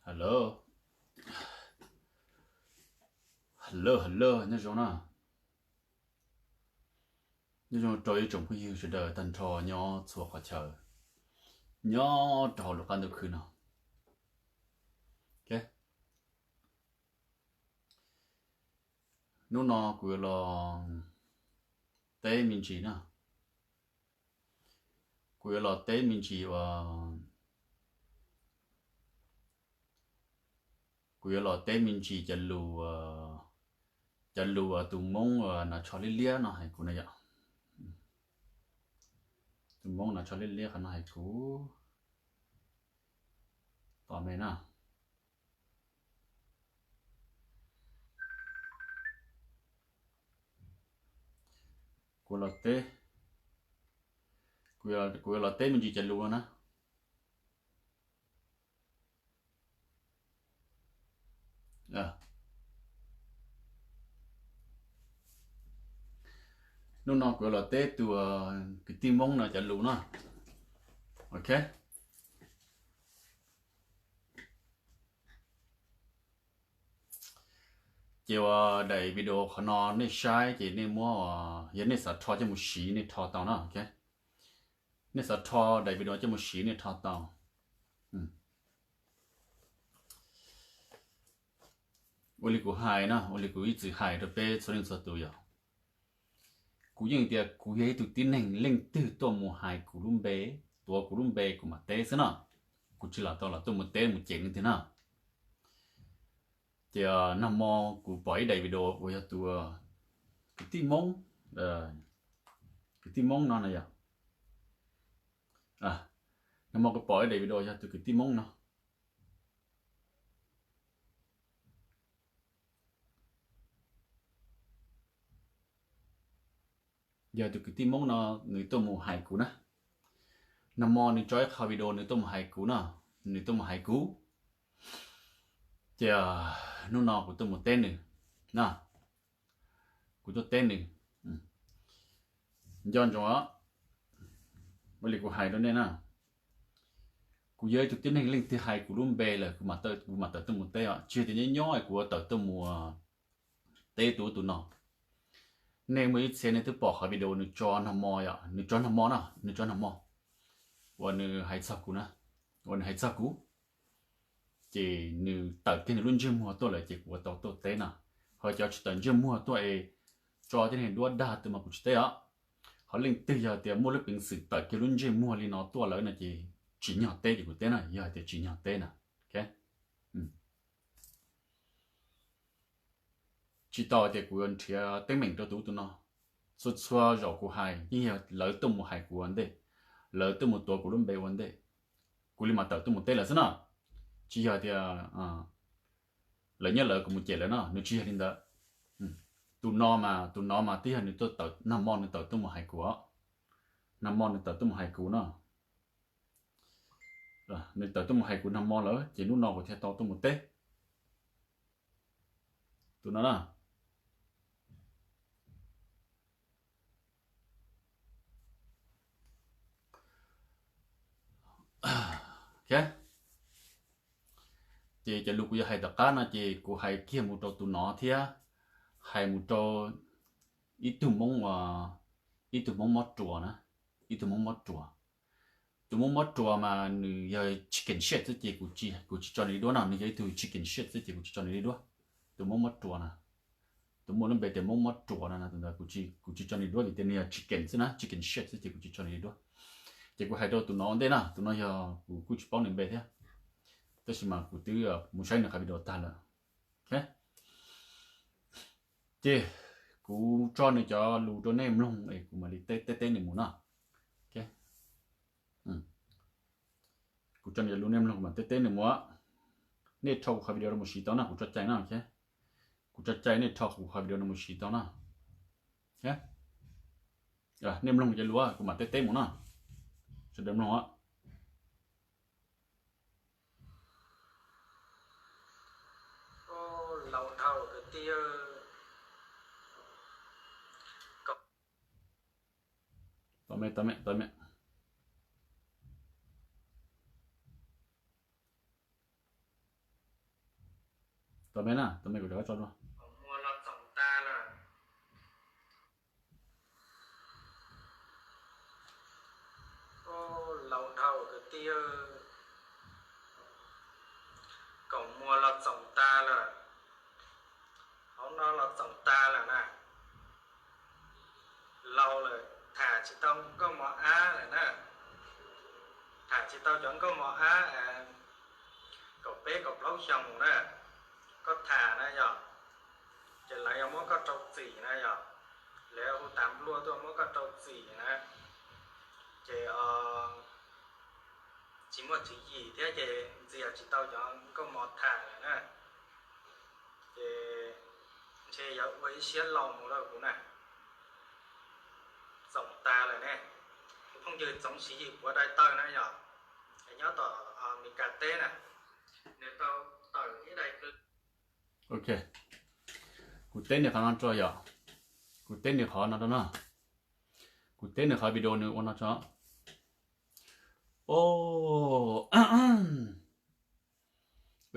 Hello, hello, hello, nyob zoo na. Nyob zoo rau ib tsoom phooj ywg sawv daws tag nrho nyob txhua qhov chaw, nyob rau hauv lub qab ntuj khwb no. Ok, hnub no kuv yuav los teb me ntsis na. Kuv yuav los teb me ntsis uas, kuv yuav los teb me ntsis cov lus, cov lus uas tus Hmoob uas Nas Tsho Liab Liab no hais kuv na yom. Tus Hmoob Nas Tsho Liab Liab qhov no hais kuv, tos me na. Kuv los teb, kuv yuav los teb me ntsis cov lus no na. Hnub no kuv yuav los teb tus kwv tij Hmoob no cov lus na. Ok. Ces uas daim video qhov no nej saib ces nej muab, yog nej xav rho coj mus siv nej rho tau na. Nej xav rho daim video coj mus siv nej rho tau. Ua li kuv hais na, ua li kuv ib txwm hais rau peb txhua leej txhua tus yom, kuv yeej tias kuv yog ib tug tib neeg leej twg tuaj mus hais kuv lub npe, tuav kuv lub npe kuv mam teb xwb na. Kuv tsis lam tau los tuaj mus teb mus cem leej twg na. Ces nag hmo kuv pom ib daim video uas yog tus kwv tij Hmoob, kwv tij Hmoob no na yom. Nag hmo kuv pom ib daim video yog tus kwv tij Hmoob no, yog tus kwv tij Hmoob no nws tuaj mus hais kuv na. Nag hmo nws tso ib qho video nws tuaj mus hais kuv na, nws tuaj mus hais kuv. Ces hnub no kuv tuaj mus teb nws na, kuv tuaj teb nws. Nco ntsoov os, ua li kuv hais rau nej na, kuv yog ib tug tib neeg leej twg hais kuv lub npe lawm kuv mam tawm tuaj mus teb os, tsis yog tias nyob nyob kuv tawm tuaj mus teb tus ub tus no. Nej muaj ib txhia nej twb pom qhov video nws tso nag hmo yom, nws tso nag hmo na, nws tso nag hmo uas nws hais txog kuv na, uas nws hais txog kuv. Ces nws tawm kiag nws lub ntsej muag tuaj lawm ces kuv ua tau tuaj teb na. Ho cov tsis tawm ntsej muag tuaj es tso tib neeg duab dag tuaj mas kuv tsis teb os. Ho leej twg yog tias muaj lub peev xwm tawm kiag lub ntsej muag li no tuaj lawm no ces tsim nyog teb ces kuv teb na, yog hais tias tsim nyog teb na. Tsis tau tias kuv yuav nrhiav teeb meem rau tus ub tus no. Txhua txhua zaus kuv hais yeej yog lawv tuaj mus hais kuv ua ntej, lawv tuaj mus tuav kuv lub npe ua ntej, kuv li mam tawm tuaj mus teb lawv xwb na. Tsis yog tias lawv nyob lawv kuv mus cem lawv no, nws tsis yog li ntawd. Tus no mas, tus no mas twb yog nws tuaj tawm, nag hmo nws tawm tuaj mus hais kuv os. Nag hmo nws tawm tuaj mus hais kuv no. Nws tawm tuaj mus hais kuv nag hmo lawm ces hnub no kuv thiaj tau tuaj mus teb tus no na. Ces cov lus kuv yuav hais tom qab no ces kuv hais kiag mus rau tus no thiab hais mus rau ib tug Hmoob, ib tug Hmoob mob ruas na, ib tug Hmoob mob ruas. Tus Hmoob mob ruas mas nws yog chicken shit xwb ces kuv tsis tso nws li duab no, nws yog ib tug chicken shit xwb ces kuv tsis tso nws li duab. Tus Hmoob mob ruas na, tus muaj lub npe tias Hmoob mob ruas no, kuv tsis tso nws li duab vim tias nws yog chicken xwb na, chicken shit xwb ces kuv tsis tso nws li duab. Ces kuv hais rau tus no ua ntej na, tus no yog kuv kuj tsis paub nws npe thiab, tab sis mas kuv twb mus saib nws qhov video tag lawm. Ces kuv tso nws cov lus rau nej mloog es kuv mam li teb teb nws mus no. Kuv tso nws cov lus nej mloog kuv mam teb teb nws mus. Nej rho kuv qhov video no mus siv tau na, kuv tso cai na. Kuv tso cai nej rho kuv qhov video no mus siv tau na. Nej mloog cov lus kuv mam teb teb mus na. Sawv daws mloog. Tos me na, tos me kuv rov qab tso dua. Laus dhau kwv tij, kaum muag los txoom tas lawm, hauv no los txoom tas lawm na. Laus lawm tham tsis tau nkauj mos ab lawm na, tham tsis tau cov nkauj mos ab kaum peb kaum plaub xyoo na. Koj tham na yog, ces lawv yuav muab koj rau txim na yog, lawv hu tas nplua tuaj muab koj rau txim na. Ces tsis muaj tswv yim thiab ces ntxias tsis tau cov nkauj mos tham lawm na. Ces ntshe yuav ua ib siab laus mus rau kuv na. Txoom tas lawm ne. Phooj ywg Txoov Siv Yim puav dai taw na yog, nyob tom Amelikas teb na, nws tau tawm ib daim Ok, kuv teb nws qhov no tso yom. Kuv teb nws qhov no rau no. Kuv teb nws qhov video nws ua no tso. Ua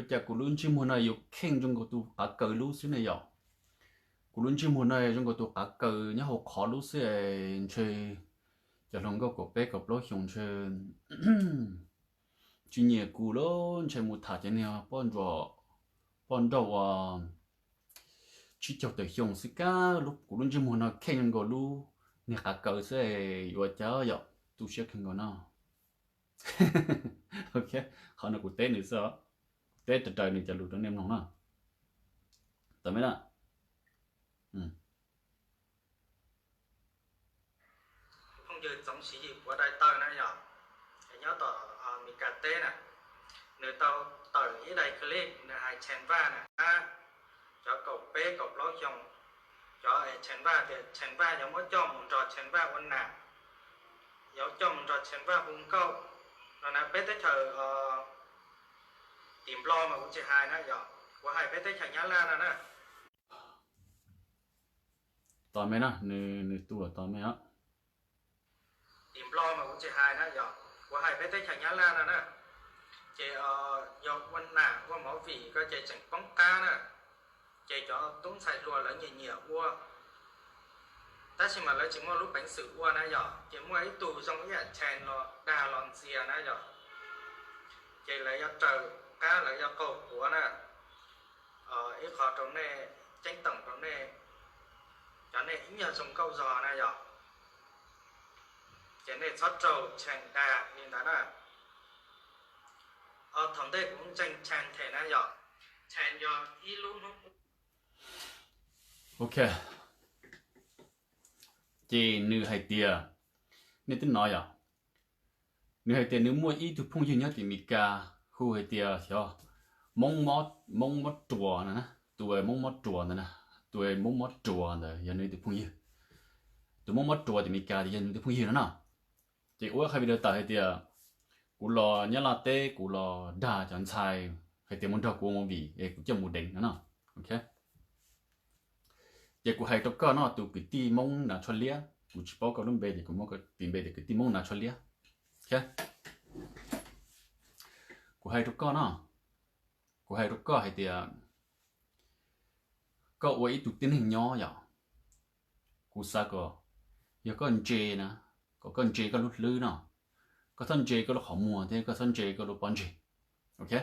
cas kuv lub ntsej muag no yuav kheej zoo nkaus tus qav kaws lub xwb ne yom? Kuv lub ntsej muag no zoo nkaus tus qav kaws nyob hauv qhov lub xwb es ntshe cov hluas nkauj kaum peb kaum plaub xyoos ntshe tsis nyiam kuv lawm, ntshe mus tham cov niag poj ntsuam poj nrauj uas tsib caug tawm xyoo xwb kab. Kuv lub ntsej muag no kheej zoo nkaus lub niag qav kaws xwb, yuav cas yom, tu siab kawg nkaus no. Qhov no kuv teb nws xwb, kuv teb raws raws nws cov lus rau nej mloog na. Tau me na. Phooj ywg Txoov Siv Yim puav dai taw na yog, nyob tom Amelikas teb na, nws tau tawm ib daim clip nws hais Tshee Vaj na, cov kaum peb kaum plaub xyoo, cov Tshee Vaj tias Tshee Vaj yuav muab coj mus nrog Tshee Vaj ua nam, yuav coj mus nrog Tshee Vaj hu nkauj no na. Peb teb chaws tim Nplog mas kuv tsis hais na yog, kuv hais peb teb chaws Nyab Laj no na. Tos me na, nws tu los tos me os. Tim Nplog mas kuv tsis hais na yog, kuv hais peb teb chaws Nyab Laj no na. Ces yog ua nam ua movie ko ces tseem poob qab na. Ces cov tub ntxhais hluas lawv nyiam nyiam ua, tab sis mas lawv tsis muaj lub peev xwm ua na yog, ces muaj ib tug zoo ib yam Tshee los dag los ntxias na yog, ces lawv yuav raws qab lawv yuav qaug quav na. Ib qho rau nej, ceeb toom rau nej, cov nej ib nyuag zoo nkauj zog na yog, ces nej txhob raug Tshee dag li ntawd na. Thaum ntej kuv ntseeg Tshee them na yog, Tshee yog ib lub hnub. Ok, ces nws hais tias, nej twb hnov yom, nws hais tias nws muaj ib tug phooj ywg nyob tim Meskas hu hais tias xyov Moob Mob Ruas no na, tus Moob Mob Ruas ntawd na, tus Moob Mob Ruas ntawd yog nws ib tug phooj ywg. Tus Moob Mob Ruas tim Meskas yog nws ib tug phooj ywg no na. Ces ua qhov video tawm hais tias kuv los Nyab Laj teb kuv los dag cov ntxhais hais tias mus nrog kuv ua movie es kuv coj mus deev no no. Ces kuv hais rau koj no, tus kwv tij Moob Nav Tsho Liab, kuv tsis paub koj lub npe ces kuv muab koj tis npe tias kwv tij Moob Nav Tsho Liab. Kuv hais rau koj no, kuv hais rau koj hais tias koj ua ib tug tib neeg nyob yom, kuv xav kom yog koj ntse na, kom koj ntse koj lub hlwb no, koj txhob ntse koj lub qhov muag thiab koj txhob ntse koj lub pob ntseg. Ok,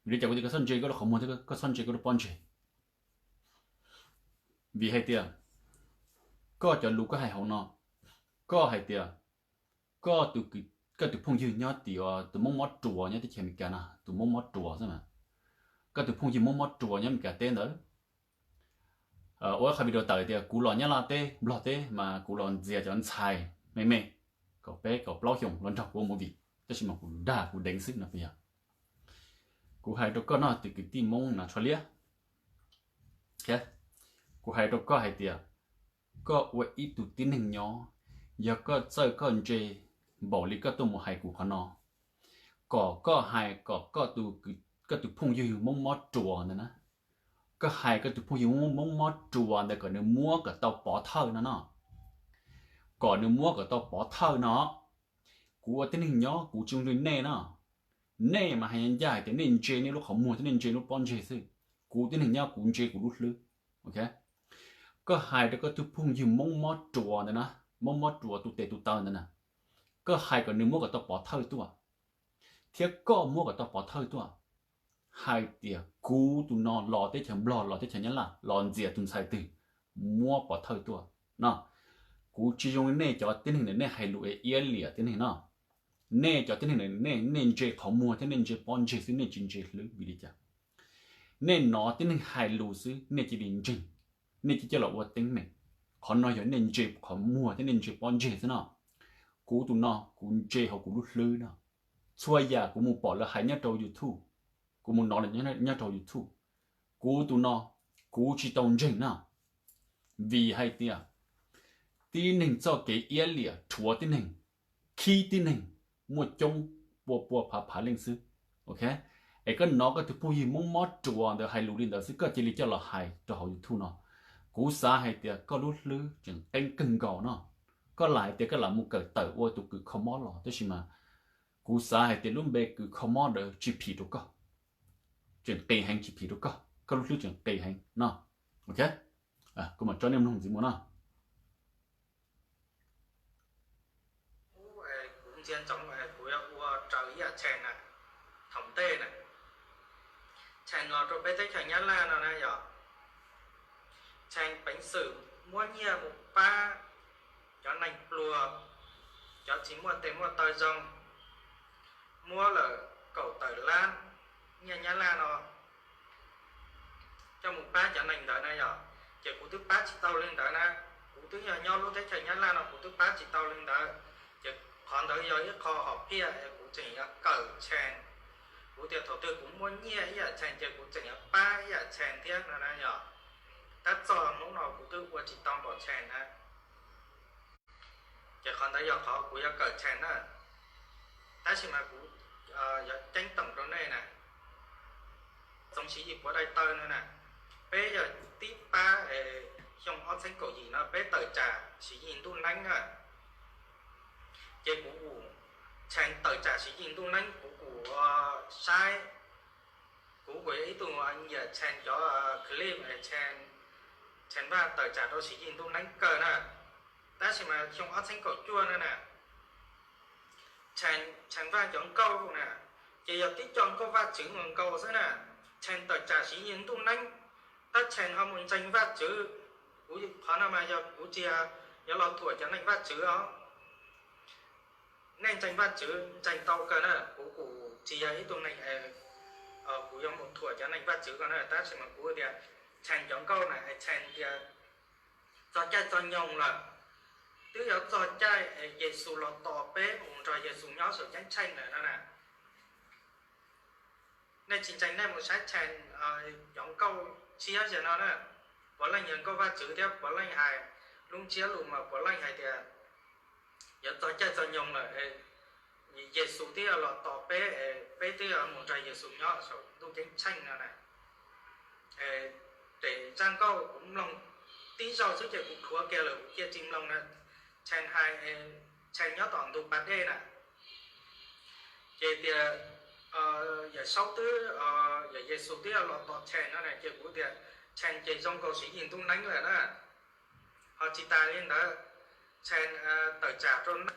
vim li cas kuv tias koj txhob ntse koj lub qhov muag thiab koj txhob ntse koj lub pob ntseg? Vim hais tias koj cov lus koj hais hauv no, koj hais tias koj tus, koj tus phooj ywg nyob tim tus Moob Mob Ruas nyob teb chaws Amelikas no, tus Moob Mob Ruas xwb mas, koj tus phooj ywg Moob Mob Ruas nyob Amelikas teb ntawd ua qhov video tawm tias kuv los Nyab Laj teb Nplog teb mas kuv los ntxias cov ntxhais me me kaum peb kaum plaub xyoos los nrog kuv ua movie, tab sis mas kuv dag kuv deev xwb no puas yog? Kuv hais rau koj no, tus kwv tij Moob Nav Tsho Liab, kuv hais rau koj hais tias koj ua ib tug tib neeg nyob, yog koj txawj koj ntse npaum li koj tuaj mus hais kuv qhov no, kom koj hais kom koj tus phooj ywg Moob Mob Ruas ntawd na, koj hais koj tus phooj ywg Moob Mob Ruas ntawd kom nws muab kom tau pov thawj no no, kom nws muab kom tau pov thawj no. Kuv ua tib neeg nyob kuv tsis zoo li nej no. Nej mas hais ncaj hais tias nej ntse nej lub qhov muag thiab nej ntse lub pob ntseg xwb. Kuv tib neeg nyob kuv ntse kuv lub hlwb. Ok, koj hais rau koj tus phooj ywg Hmoob mob ruas ntawd na, Hmoob mob ruas tu tes tu taw ntawd na, koj hais kom nws muab kom tau pov thawj tuaj, thiab koj muab kom tau pov thawj tuaj hais tias kuv tus no los teb chaws Nplog, los teb chaws Nyab Laj los ntxias tus ntxhais twg, muab pov thawj tuaj no. Kuv tsis zoo li nej cov tib neeg ntawm nej hais lus es iab liam tib neeg no. Nej cov tib neeg ntawm nej, nej ntse qhov muag thiab nej ntse pob ntseg xwb, nej tsis ntse hlwb. Vim li cas? Nej hnov tib neeg hais lus xwb nej cia li ntseeg, nej cia li coj los ua teeb meem. Qhov no yog nej ntse qhov muag thiab nej ntse pob ntseg xwb no. Kuv tus no kuv ntse hauv kuv lub hlwb no. Txhua yam kuv mus pom lawv hais nyob rau YouTube, kuv mus hnov lawv nyob rau YouTube. Kuv tus no kuv tsis tau ntseeg na, vim hais tias tib neeg txoj kev iab liam rhuav tib neeg, khib tib neeg muaj coob, pua pua phav phav leej xwb. Ok, es koj hnov koj tus phooj ywg Hmoob mob ruas ntawd hais lus li ntawd xwb koj cia li coj los hais rau hauv YouTube no. Kuv xav hais tias koj lub hlwb tseem qeeb kawg nkaus no. Koj lam hais tias koj lam mus kawm tawm ua tus kws kho mob los, tab sis mas kuv xav hais tias lub npe kws kho mob ntawd tsis phim rau koj, tseem qis heev, tsis phim rau koj, koj lub hlwb tseem qis heev no. Ok, kuv mam tso nej mloog ntxiv mus no. Kuv ntsia ntsoov kuv yuav ua raws ib yam Tshee na, thaum ntej na, Tshee los rau peb teb chaws Nyab Laj no na yog Tshee peev xwm muab nyiaj mus pab cov neeg pluag, cov tsis muaj tes muaj taw zoo, muab lawm kaum tawm lab nyiaj Nyab Laj no coj mus pab cov neeg ntawd na yog. Ces kuv twb pab tsis tau li ntawd na, kuv twb yog nyob lub teb chaws Nyab Laj no kuv twb pab tsis tau li ntawd. Ces qhov ntawd yog ib qho hom phiaj es kuv tseem yuav kawm Tshee. Kuv tias thaum twg kuv muaj nyiaj ib yam Tshee ces kuv tseem yuav pab ib yam Tshee thiab no na yog. Tab txog hnub no kuv twb ua tsis tau npaum Tshee na. Ces qhov ntawd yog qhov kuv yuav kawm Tshee na. Tab sis mas kuv yuav ceeb toom rau nej na, Txoov Siv Yis puav dai taw no na, peb yog tib pab, xyoo ob txheeb kaum yim no peb tawm tsam Siv Yis ntuj neeb na. Ces kuv kuj, Tshee tawm tsam Siv Yis ntuj neeb kuv kuj saib, kuv kuj yog ib tug nyiam Tshee cov clip, Tshee Vaj tawm tsam rau Siv Yis ntuj neeb kawg na. Tab sis mas xyoo ob txheeb kaum cuaj no na, Tshee Vaj cov nkauj na, ces yog tib co nkauj Vajtswv nkaus nkaus xwb na. Tshee tawm tsam Siv Yis ntuj neeb, tab Tshee ho mus ntseeg Vajtswv. Kuv qhov no mas yog kuv tsis yog los thuam cov neeg Vajtswv os. Nej ntseeg Vajtswv ntseeg tau kawg na, kuv kuj tsis yog ib tug neeg kuv yuav mus thuam cov neeg Vajtswv ko na, tab sis mas kuv tias Tshee cov nkauj na, Tshee tias txog caij txog nyoog lawm, twb yuav txog caij Yexus los tos peb mus nrog Yexus nyob saum ceeb tsheej lawm no na. Nej tsis ntseeg nej mus saib Tshee cov nkauj tshiab ziag no na, puav leej yog nkauj Vajtswv thiab puav leej hais lub ntsiab lus mas puav leej hais tias yuav txog caij txog nyoog lawm, Yexus twb yuav los tos peb, peb twb yuav mus nrog Yexus nyob saum ntuj ceeb tsheej no na. Ces zaj nkauj kuv mloog tib zaug xwb ces kuv dhuav kiag lawm kuv cia tsis mloog na. Tshee hais, Tshee nyob tom ntug pas dej na, ces tias Yawm Saub twb, Yawm Yexus twb yuav los tos Tshee no na, ces kuv tias Tshee ces zoo nkaus Siv Yis ntuj neeb lawm na. Ho tsis tas li ntawd, Tshee tawm tsam rau neeb,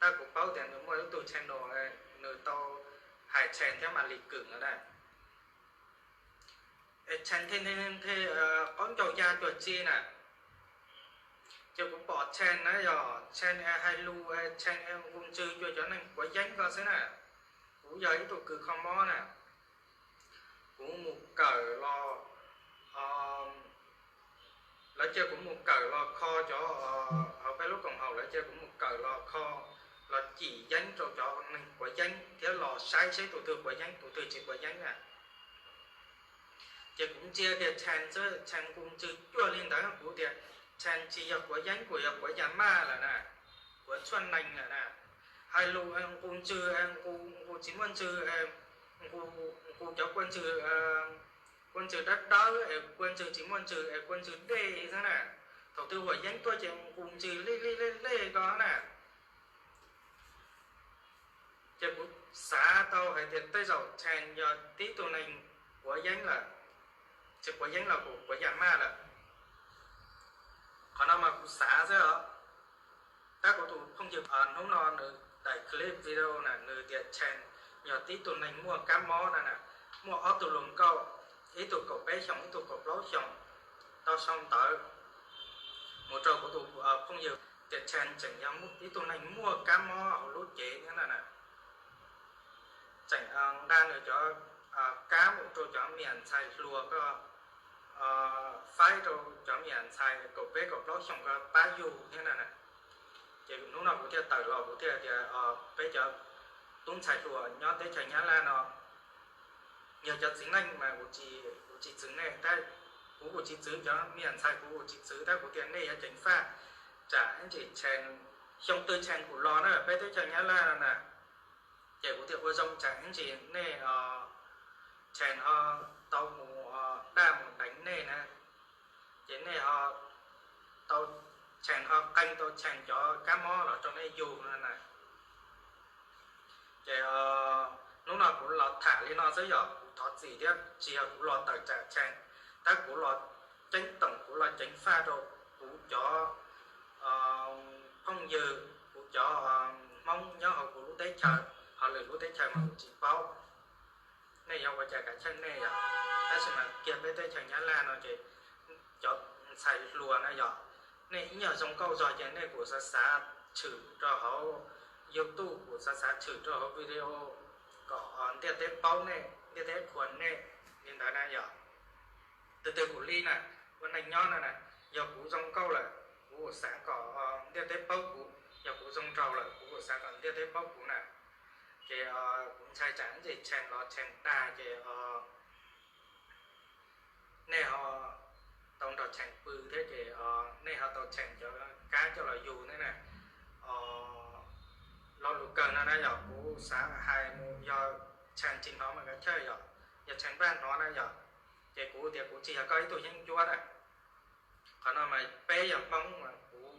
tab kuv paub tias nws muaj ib tug channel, nws tau hais Tshee thiab Malis Kwm no na. Tshee thiaj qaub ncaug ya cuag tsi na. Ces kuv pom Tshee na yog Tshee hais lus, Tshee nqus ntswg cuag cov neeg quav yeeb ko xwb na. Kuv yog ib tug kws kho mob na, kuv mus kawm los, lawv cia kuv mus kawm los kho cov, hauv peb lub koom haum lawv cia kuv mus kawm los kho, los cim yeeb rau cov neeg quav yeeb thiab los saib seb tus twg quav yeeb tus twg tsis quav yeeb na. Ces kuv ntsia tias Tshee xwb, Tshee nqus ntswg cuag li ntawd, kuv tias Tshee tsis yog quav yeeb, kuv yog quav yas maj lawm na, quav tshuaj nees lawm na. Hais lus nqus ntswg, nqus tsis muaj ntswg, nqus cov kua ntswg, kua ntswg dawb dawb es kua ntswg tsis muaj ntswg es kua ntswg dej xwb na. Thaum twg huam yeeb tuaj ces nqus ntswg lej lej lej lej ko na. Ces kuv xav tau hais tias tej zaum Tshee yog tib tug neeg quav yeeb lawm. Tsis quav yeeb los kuv quav yam maj lawm. Qhov no mas kuv xav xwb os. Tab kuv tus phooj ywg hnub no nws daim clip video na nws tias Tshee yog tib tug neeg muaj kab mob na, muaj ob tug hluas nkauj, ib tug kaum peb xyoos ib tug kaum plaub xyoos, tau sau ntawv mus rau kuv tus phooj ywg tias Tshee tseem yog ib tug neeg muaj kab mob hauv lub cev thiab na. Tseem nqa nws cov kab mus rau cov me nyuam ntxhais hluas ko, faib rau cov me nyuam ntxhais kaum peb kaum plaub xyoos ko pab yug thiab na. Ces hnub no kuv thiaj tawm los kuv thiaj tias peb cov tub ntxhais hluas nyob teb chaws Nyab Laj no, yog cov txiv neej mas kuv tsis txwv nej, tab kuv kuv tsis txwv cov me nyuam ntxhais, kuv kuv tsis txwv, tab kuv tias nej yuav ceev faj tsam ib ntsis Tshee, xyoo twg Tshee kuj los na peb teb chaws Nyab Laj no na. Ces kuv thiaj ua zoo tsam ib ntsis nej Tshee ho tau mus daj mus deev nej na, ces nej ho tau, Tshee ho qee tau Tshee cov kab mob los rau nej yug no na. Ces hnub no kuv los tham li no xwb yog kuv thov txim thiab tsis yog kuv los tawm tsam Tshee, tab kuv los ceeb toom kuv los ceev faj rau kuv cov phooj ywg, kuv cov Hmoob nyob hauv kuv lub teb chaws, ho lwm lub teb chaws mas kuv tsis paub. Nej yuav ua cas kav tsij nej yom, tab sis mas kiag peb teb chaws Nyab Laj no ces cov ntxhais hluas na yom, nej ib nyuag zoo nkauj zog ces nej kuj xav xav tshwm rau hauv YouTube, kuj xav xav tshwm rau hauv video kom ntiaj teb paub nej, ntiaj teb qhuas nej li ntawd na yom. Twg twg kuj li na, ua neej nyob no na, yog kuv zoo nkauj lawm kuv xav kom ntiaj teb paub kuv, yog kuv zoo nraug lawm kuv xav kom ntiaj teb paub kuv na. Ces kuv ntshai tsam ntsis Tshee los Tshee dag ces nej ho tau nrog Tshee pw thiab ces nej ho tau Tshee cov kab coj los yug thiab na. Lo lus kawg no na yog kuv xav hais mus yog Tshee tsis hnov mas kav chawj yom, yog Tshee npaj hnov na yom, ces kuv tias kuv tsis yog koj ib tug yeeb ncuab na. Qhov no mas peb yog Hmoob mas kuv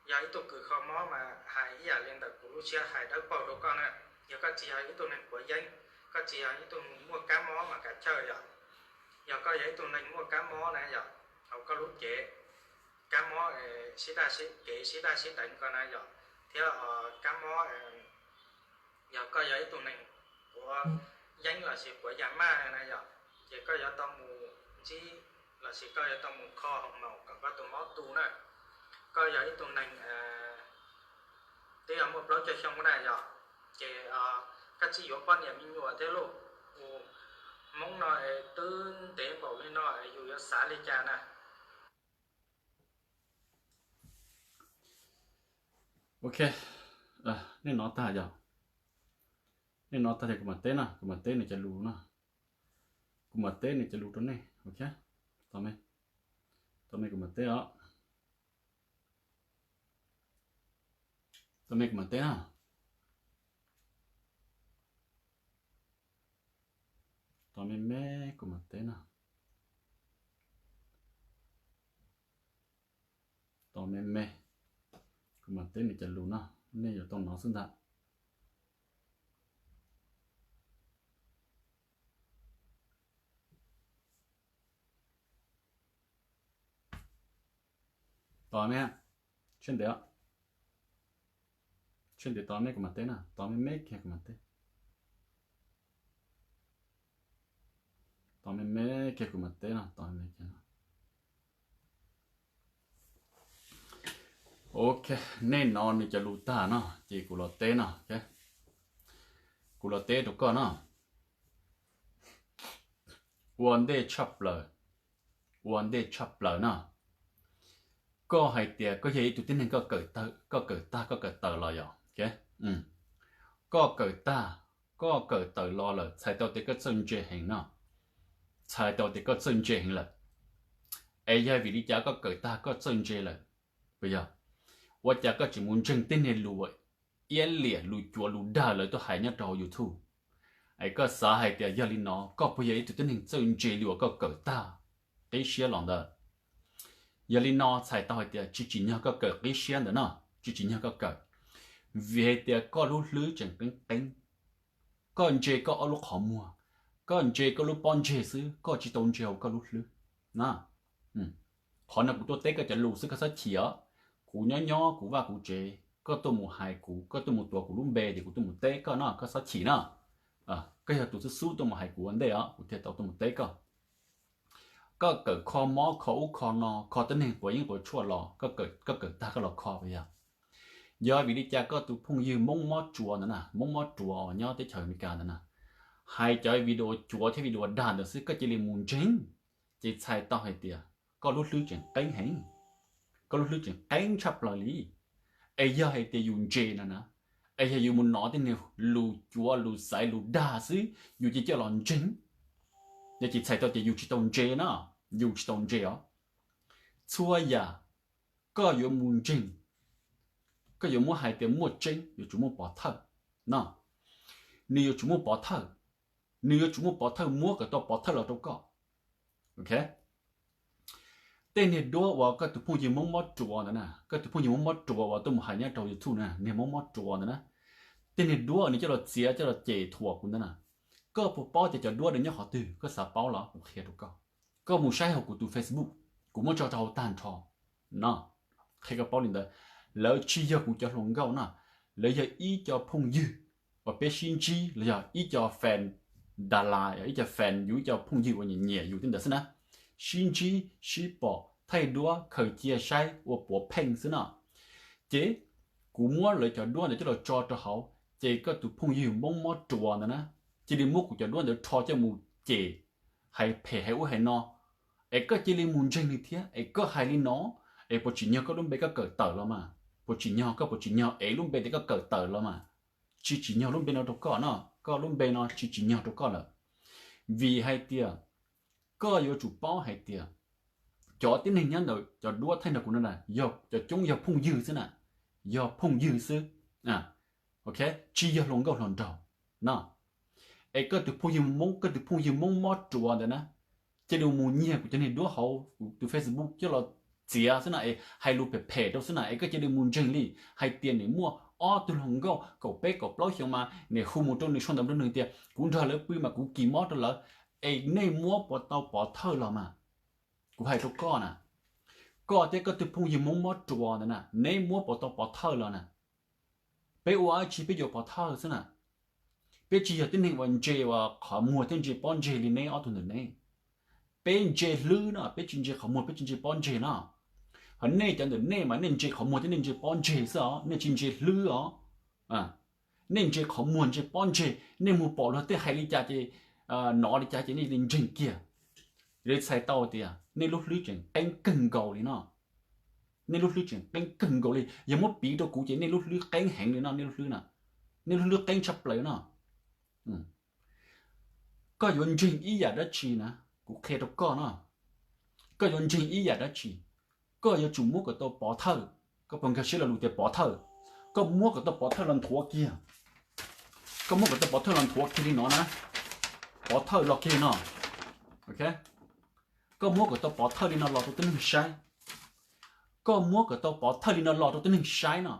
yog ib tug kws kho mob mas hais ib yam li ntawm kuv lub siab hais dawb paug rau koj na. Yog koj tsis yog ib tug neeg quav yeeb, koj tsis yog ib tug muaj kab mob mas kav chawj yom. Yog koj yog ib tug neeg muaj kab mob na yom, hauv koj lub cev, kab mob sib daj sib, kev sib daj sib deev ko na yom, thiab kab mob, yog koj yog ib tug neeg quav yeeb lossis quav yam maj na yom, ces koj yuav tau mus ntsib lossis koj yuav tau mus kho hoo maum kom koj tus mob tu na. Koj yog ib tug neeg twb yog muaj plaub caug xyoo na yom, ces koj tsis yuav poj niam me nyuam thiab lauj. Kuv Hmoob no es twb ntev npaum li no es yus yuav xav li cas na? Ok, nej hnov tag yog? Nej hnov tag ces kuv mam teb na, kuv mam teb nws cov lus na. Kuv mam teb nws cov lus rau nej, ok? Tos me, tos me kuv mam teb os. Tos me kuv mam teb na. Tos me me kuv mam teb na. Tos me me, kuv mam teb nws cov lus no, nej yuav tau hnov xwb ntag. Tos me, tshiab ntev, tshiab ntev tos me kuv mam teb na, tos me me kiag kuv mam teb. Tos me me kiag kuv mam teb no, tos me me kiag no. Ok, nej hnov nws cov lus tag no ces kuv los teb no. Kuv los teb rau koj no. Ua ntej tshaj plaws, ua ntej tshaj plaws no. Koj hais tias koj yog ib tug tib neeg koj kawm tag, koj kawm tag, koj kawm tawm los yom? Koj kawm tag, koj kawm tawm los lawm txhais tau tias koj txawj ntse heev no. Txhais tau tias koj txawj ntse heev lawm. Es yog vim li cas koj kawm tag koj txawj ntse lawm? Puas yog? Ua cas koj tsis mus ntseeg tej niag lus iab liam, lus cuav lus dag lawv tuaj hais nyob rau hauv YouTube? Es koj xav hais tias yog li no koj puas yog ib tug tib neeg txawj ntse li uas koj kawm tag qib siab los ntawd? Yog li no txhais tau hais tias tsis tsim nyog koj kawm qib siab ntawd no, tsis tsim nyog koj kawm. Vim hais tias koj lub hlwb tseem qeeb qeeb. Koj ntse koj ob lub qhov muag, koj ntse koj lub pob ntseg xwb, koj tsis tau ntse hauv koj lub hlwb. na. Qhov no kuv tuaj teb koj cov lus xwb, koj txhob chim os. Kuv nyob nyob kuv vaj kuv tsev, koj tuaj mus hais kuv, koj tuaj mus tuav kuv lub npe ces kuv tuaj mus teb koj no, koj txhob chim na. Koj yog tus xub xub tuaj mus hais kuv ua ntej os, kuv thiaj tau tuaj mus teb koj. Koj kawm kho mob kho ub kho no, kho tib neeg quav yeeb quav tshuaj los, koj kawm tag koj los kho puas yog? Yog vim li cas koj tus phooj ywg Hmoob Mob Ruas ntawd na, Hmoob Mob Ruas uas nyob teb chaws Amelikas ntawd na, hais cov video cuav thiab video dag ntawd xwb koj cia li mus ntseeg, ces txhais tau hais tias koj lub hlwb tseem qeeb heev, koj lub hlwb tseem qeeb tshaj plaws li. Es yog hais tias yus ntse no na, es yog yus mus hnov tej niag lus cuav lus xaiv lus dag xwb yus cia li coj los ntseeg, no ces txhais tau tias yus tsis tau ntse na, yus tsis tau ntse os. Txhua yam koj yuav mus ntseeg, koj yuav muab hais tias muaj tseeb yuav tsum muaj pov thawj no, nws yuav tsum muaj pov thawj, nws yuav tsum muaj pov thawj, muab kom tau pov thawj los rau koj. Tej niag duab uas koj tus phooj ywg Hmoob Mob Ruas ntawd na, koj tus phooj ywg Hmoob Mob Ruas uas tuaj mus hais nyob rau YouTube na, niag Hmoob Mob Ruas ntawd na, tej niag duab nws coj los txiav coj los cem thuam kuv ntawd na, koj puas paub tias cov duab nws nyob qhov twg? Koj xav paub los kuv qhia rau koj. Koj mus saib hauv kuv tus Facebook, kuv muab tso rau hauv tag nrho no, qhia koj paub li ntawd. Lawv tsis yog kuv cov hluas nkauj no, lawv yog ib co phooj ywg uas peb sib ntsib los yog ib co fan da las, ib co fan yus, ib co phooj ywg uas nyiam nyiam yus tej ntawd xwb na, sib ntsib sib pom thaij duab khaws cia saib ua puav pheej xwb no. Ces kuv muab lawv cov duab ntawd coj los tso rau hauv, ces koj tus phooj ywg Hmoob Mob Ruas ntawd na, cia li muab kuv cov duab ntawd rho coj mus cem, hais phem hais ub hais no, es koj cia li mus ntseeg nws thiab. Es koj hais li no, es puas tsim nyog koj lub npe koj kawm tawm los mas? Puas tsim nyog, koj puas tsim nyog es lub npe tias koj kawm tawm los mas? Tsis tsim nyog lub npe no rau koj no, koj lub npe no tsis tsim nyog rau koj lawm. Vim hais tias koj yuav tsum paub hais tias cov tib neeg nyob ntawm cov duab thaij nrog kuv no na, yog cov coob yog phooj ywg xwb na, yog phooj ywg xwb, tsis yog hluas nkauj hluas nraug no. Es koj tus phooj ywg Hmoob, koj tus phooj ywg Hmoob Mob Ruas ntawd na, cia li mus nyiag kuv cov niag duab hauv kuv tus Facebook coj los txiav xwb na, es hais lus phem phem rau xwb na, es koj cia li mus ntseeg li hais tias nws muaj ob tug hluas nkauj kaum peb kaum plaub xyoo mas nws hu mus rau nws, sau ntawv rau nws tias kuv nrog lawv pw mas kuv kis mob rau lawv. Es nej muab puas tau pov thawj los mas? Kuv hais rau koj na, koj thiab koj tus phooj ywg Hmoob Mob Ruas ntawd na, neb muab puas tau pov thawj los na? Peb ua dab tsi peb yuav pov thawj xwb na? Peb tsis yog tib neeg uas ntse uas qhov muag thiab ntse pob ntseg li neb ob tug ntawm neb. Peb ntse hlwb no, peb tsis ntse qhov muag, peb tsis ntse pob ntseg no. Ho nej cov ntawm nej mas nej ntse qhov muag thiab nej ntse pob ntseg xwb os, nej tsis ntse hlwb os. Nej ntse qhov muag ntse pob ntseg, nej mus pom luag tej hais li cas ces, hnov li cas ces nej li ntseeg kiag. Li txhais tau tias nej lub hlwb tseem qeeb kawg nkaus li no. Nej lub hlwb tseem qeeb kawg nkaus li, yog muab piv rau kuv ces nej lub hlwb qeeb heev li no, nej lub hlwb na, nej lub hlwb qeeb tshaj plaws no. Koj yuav ntseeg ib yam dab tsi na, kuv qhia rau koj no, koj yuav ntseeg ib yam dab tsi, koj yuav tsum muab kom tau pov thawj. Koj puas nkag siab lo lus tias pov thawj? Koj muab kom tau pov thawj los nthuav kiag, koj muab kom tau pov thawj los nthuav kiag li no na, pov thawj los kiag li no. Koj muab kom tau pov thawj li no los rau tib neeg saib, koj muab kom tau pov thawj li no los rau tib neeg saib no,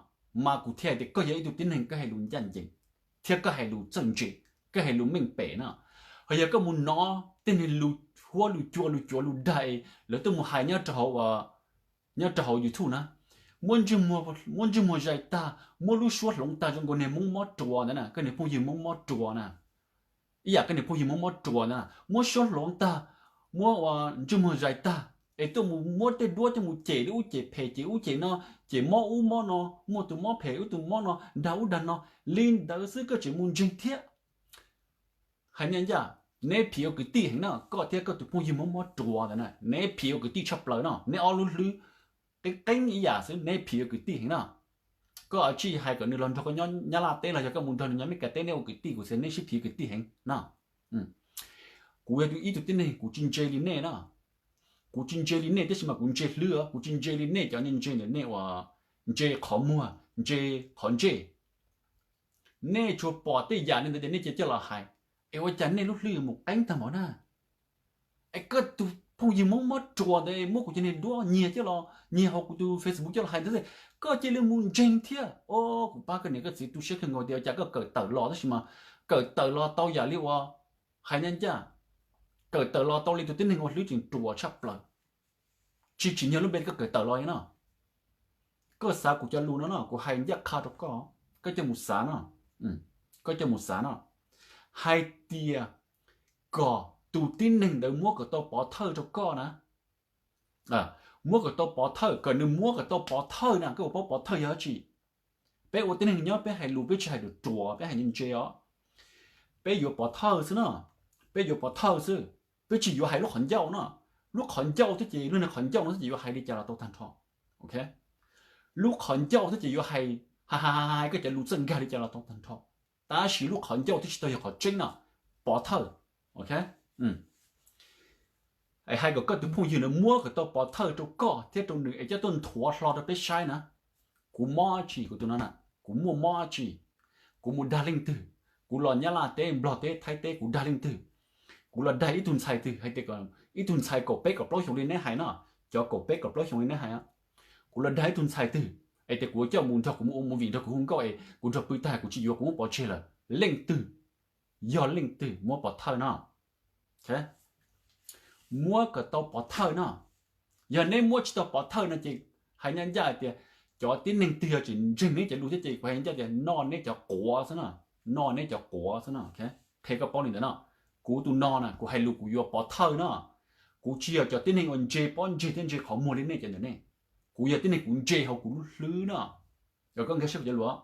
mas kuv thiaj hais tias koj yog ib tug tib neeg koj hais lus ncaj ncees, thiab koj hais lus txawj ntse, koj hais lus meej pem no. Ho yog koj mus hnov tej neeg lus huab lus cua lus cuav lus dag es lawv tuaj mus hais nyob rau hauv YouTube na, muab ntsej muag zais tag, muab lub suab hloov tag zoo nkaus niag Hmoob Mob Ruas ntawd na, koj niag phooj ywg Hmoob Mob Ruas na, ib yam koj niag phooj ywg Hmoob Mob Ruas ntawd na, muab suab hloov tag, muab ntsej muag zais tag, es tuaj mus muab tej duab coj mus cem li ub cem phem cem ub cem no, cem mob ub mob no, muaj tus mob phem ub tus mob no, dag ub dag no, li ntawd xwb koj tseem mus ntseeg thiab. Hais ncaj ncaj, neb phim ua kwv tij heev na, koj thiab koj tus phooj ywg Hmoob Mob Ruas ntawd na, neb phim ua kwv tij tshaj plaws no, neb ob lub hlwb qeeb qeeb ib yam xwb, neb phim ua kwv tij heev na. Koj tsij hais kom nws los nrog koj nyob Nyab Laj teb los yog koj mus nrog nws nyob Meskas teb, neb ua kwv tij kuv xav neb sib phim kwv tij heev na. Kuv yog ib tug tib neeg kuv tsis ntse li nej na, kuv tsis ntse li nej tab sis mas kuv ntse hlwb os, kuv tsis ntse li nej cov ntse ntawm nej uas ntse qhov muag ntse qhov ntsej. Nej tsuas pom tej yam li ntawd ces nej cia coj los hais, es ua cas nej lub hlwb yuav mus qeeb tag npaum na? Es koj tus phooj ywg Hmoob Mob Ruas ntawd muab kuv cov niag duab nyiag coj los, nyiag hauv kuv tus Facebook coj los hais ntawd, koj cia li mus ntseeg thiab. O, kuv pab koj niam koj txiv tu siab kawg nkaus tias cas koj kawm tawm los tab sis mas kawm tawm los tau yam li uas hais ncaj ncaj, Kawm tawm los tau li tus tib neeg ua hlwb tseem ruam tshaj plaws. Tsis tsim nyog lub npe koj kawm tawm los no. Koj xav kuv cov lus no no, kuv hais ncaj qha rau koj, koj coj mus xav no, koj coj mus xav no, hais tias kom tus tib neeg ntawd muab kom tau pov thawj rau koj na. Muab kom tau pov thawj, kom nws muab kom tau pov thawj na. Koj puas paub pov thawj yog dab tsi? Peb ua tib neeg nyob peb hais lus peb tsis hais ruam ruam, peb hais ntse ntse os. Peb yuav pov thawj xwb no, peb yuav pov thawj xwb, peb tsis yuav hais lub qhov ncauj no. Lub qhov ncauj thiab ces lub niag qhov ncauj no thiab ces yuav hais li cas los tau tag nrho. Lub qhov ncauj thiab ces yuav hais, hais hais hais koj cov lus txawj nkag li cas los tau tag nrho. Tab sis lub qhov ncauj twb tsis tau yog qhov tseeb no, pov thawj. Hais kom koj tus phooj ywg no muab kom tau pov thawj rau koj thiab rau nws es coj tuaj nthuav hlo rau peb saib na. Kuv mob tsi kuv tus no na, kuv muaj mob tsi, kuv mus dag leej twg, kuv los Nyab Laj teb, Nplog teb, Thaib teb kuv dag leej twg, kuv los dag ib tug ntxhais twg hais tias, ib tug ntxhais kaum peb kaum plaub xyoos li neb hais no, cov kaum peb kaum plaub xyoos li neb hais, kuv los dag ib tug ntxhais twg es tias kuv coj mus nrog kuv mus ua movie nrog kuv hu nkauj es kuv nrog pw tag kuv tsis yuav kuv muab pov tseg lawm, leej twg, yog leej twg muab pov thawj no? Muab kom tau pov thawj no. Yog neb muab tsis tau pov thawj no ces hais ncaj ncaj hais tias cov tib neeg twg yog tsis ntseeg neb cov lus thiab ces kuv hais ncaj tias noj neb cov quav xwb no, noj neb cov quav xwb no. Qhia koj paub li ntawd no, kuv tus no na kuv hais lus kuv yuav pov thawj no. Kuv tsis yog cov tib neeg uas ntse pob ntseg thiab ntse qhov muag li nej cov ntawm nej. Kuv yog tib neeg kuv ntse hauv kuv lub hlwb no. Koj nkag siab kuv cov lus.